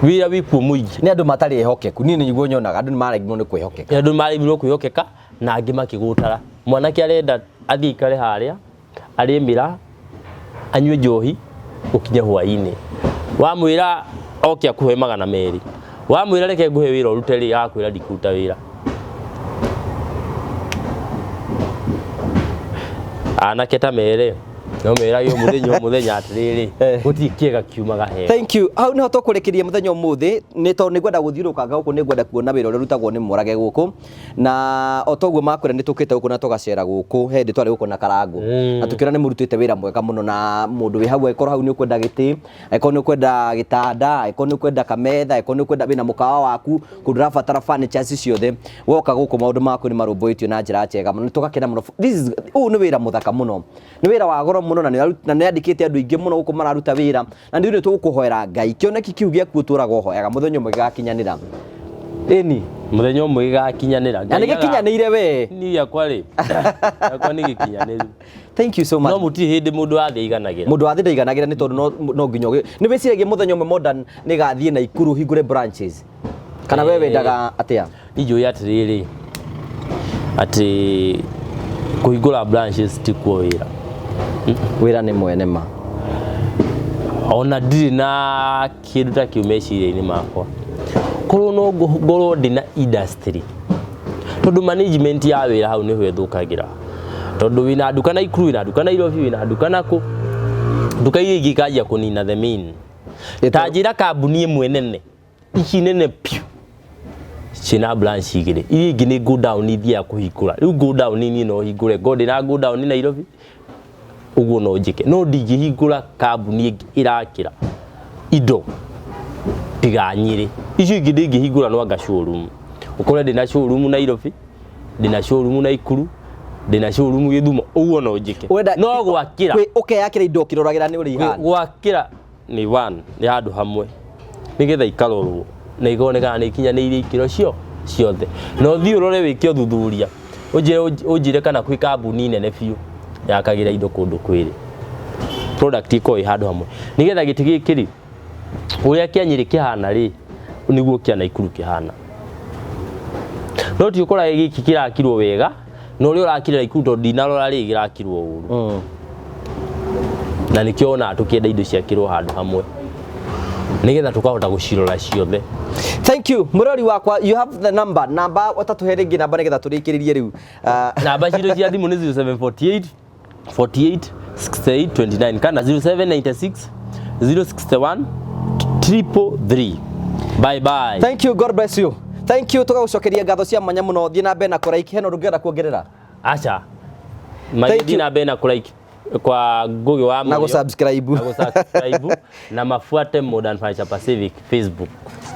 wĩra wĩkuo mũingĩ.
Nĩ andũ matarĩ ehokeku. Niĩ nĩguo nyonaga andũ nĩ maremirwo nĩ kwĩhokeka.
Andũ maremirwo kwĩhokeka na angĩ makĩgũtara. Mwanake arenda athiĩ aikare harĩa arĩe mĩraa, anyue njohi gũkinye hwaĩ-inĩ. Wamwĩra oke akũhe 200, wamwĩra reke ngũhe wĩra ũrute rĩ, agakwĩra ndikũruta wĩra. Anake ta mere no merage o mũthenya o mũthenya atĩrĩrĩ, gũtirĩ kĩega kiumaga hega.
Thank you. Hau niho tũkũrĩkĩria mũthenya ũmũthĩ, nĩ tondũ nĩ ngwenda gũthiũrũrũkanga gũkũ, nĩ ngwenda kuona wĩra ũrĩa ũrutagwo nĩ Mũrage gũkũ. Na o toguo makwĩra nĩ tũkĩte gũkũ na tũgacera gũkũ, he hĩndĩ twarĩ gũkũ na Karangũ. Na tũkĩona nĩ mũrutĩte wĩra mwega mũno, na mũndũ wĩ hau, angĩkorwo hau nĩ ũkwenda gĩtĩ, angĩkorwo nĩ ũkwenda gĩtanda, angĩkorwo nĩ ũkwenda kametha, angĩkorwo nĩ ũkwenda wĩna mũkawa waku, kũndũ ũrabatara furnitures ciothe, woka gũkũ maũndũ maku nĩ marũmbũĩtio na njĩra njega mũno. Nĩ tũgakena mũno. This is, ũyũ nĩ wĩra mũthaka mũno. Nĩ wĩra wa goro mũno, na nĩ andĩkĩte andũ aingĩ mũno gũkũ mararuta wĩra, na nĩ ũndũ tũgũkũhoera Ngai kĩoneki kĩu gĩaku ũtũraga ũhoyaga mũthenya ũmwe gĩgakinyanĩra. Ĩni.
Mũthenya ũmwe gĩgakinyanĩra.
Na nĩ gĩkinyanĩire we.
Niĩ gĩakwa rĩ, gĩakwa nĩ gĩkinyanĩru.
Thank you so much.
No mũtirĩ hĩndĩ mũndũ wa thĩ aiganagĩra.
Mũndũ wa thĩ ndaiganagĩra, nĩ tondũ no nginya nĩ wĩciragia mũthenya ũmwe Modern nĩ gathiĩ Naikuru hingũre branches, kana we wendaga atĩa?
Niĩ njũĩ atĩrĩrĩ, atĩ kũhingũra branches ti kuo wĩra.
Wĩra nĩ mwene ma.
Ona ndirĩ na kĩndũ ta kĩu meciria-inĩ makwa. Korwo no ngorwo ndĩna industry, tondũ management ya wĩra hau nĩho ĩthũkagĩra, tondũ wĩna nduka Naikuru, wĩna nduka Nairobi, wĩna nduka nakũ, nduka iria ingĩ ikanjia kũnina the main. Ta njĩra, kambuni ĩmwe nene, ici nene piũ, ciĩna branch igĩrĩ, iria ingĩ nĩ go down ithiaga kũhingũra. Rĩu go down, niĩ no hingũre ngo ndĩna go down Nairobi ũguo no njĩke, no ndingĩhingũra kambuni ĩngĩ ĩrakĩra indo tiga Nyĩrĩ. Icio ingĩ ndingĩhingũra, no anga showroom, ũkore ndĩna showroom Nairobi, ndĩna showroom Naikuru, ndĩna showroom Gĩthumo, ũguo no njĩke. No gwakĩra
Ũkeyakĩra indo ũkĩroragĩra nĩ ũrĩa ihana.
Gwakĩra nĩ one, nĩ handũ hamwe, nĩgetha ikarorwo na ikonekana nĩ ikinyanĩirie ikĩro cio ciothe, na ũthiĩ ũrore, wĩke ũthuthuria, ũnjĩre kana kwĩ kambuni nene biũ yakagĩra indo kũndũ kwĩrĩ, product ĩkorwo ĩ handũ hamwe, nĩgetha gĩtĩ gĩkĩ rĩ, ũrĩa kĩa Nyĩrĩ kĩhana rĩ, nĩguo kĩa Naikuru kĩhana. No ti ũkora gĩkĩ kĩrakirwo wega na ũrĩa ũrakire Naikuru, tondũ ndinarora rĩ, kĩrakirwo ũru. Na nĩkĩo wonaga tũkĩenda indo ciakĩrwo handũ hamwe, nĩgetha tũkahota gũcirora ciothe.
Thank you, mũrori wakwa. You have the number, namba ũtatũhe rĩngĩ namba nĩgetha tũrĩkĩrĩrie rĩu.
Namba citũ cia thimũ nĩ 0748 48 68 29 kana 0796 061 333. Bye bye.
Thank you, God bless you. Thank you, tũgagũcokeria ngatho cia mwanya mũno. Thiĩ na mbere na kũraiki. Hena ũndũ ũngĩenda kuongerera?
Aca. Magĩthiĩ na mbere na kũraiki kwa Ngugi wa
Na
Mũrĩo.
Gũsubscribe.
Na gũsubscribe na mafuate Modern Furniture Pacific Facebook.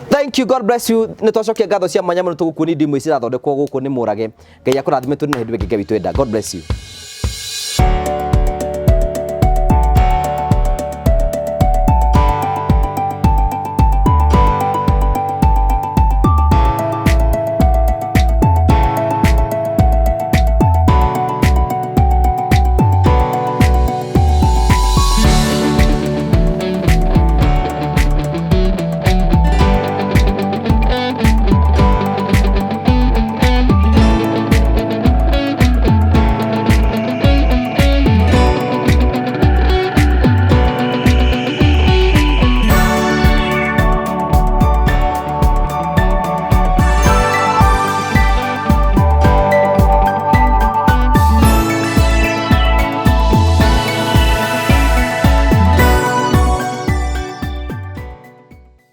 Thank you, God bless you. Nĩ twacokia ngatho cia mwanya mũno. Tũgũkuoni ndimũ ici irathondekwo gũkũ nĩ Mũrage. Ngai akũrathime. Tũrĩ na hĩndĩ ĩngĩ, Ngai witũ enda. God bless you.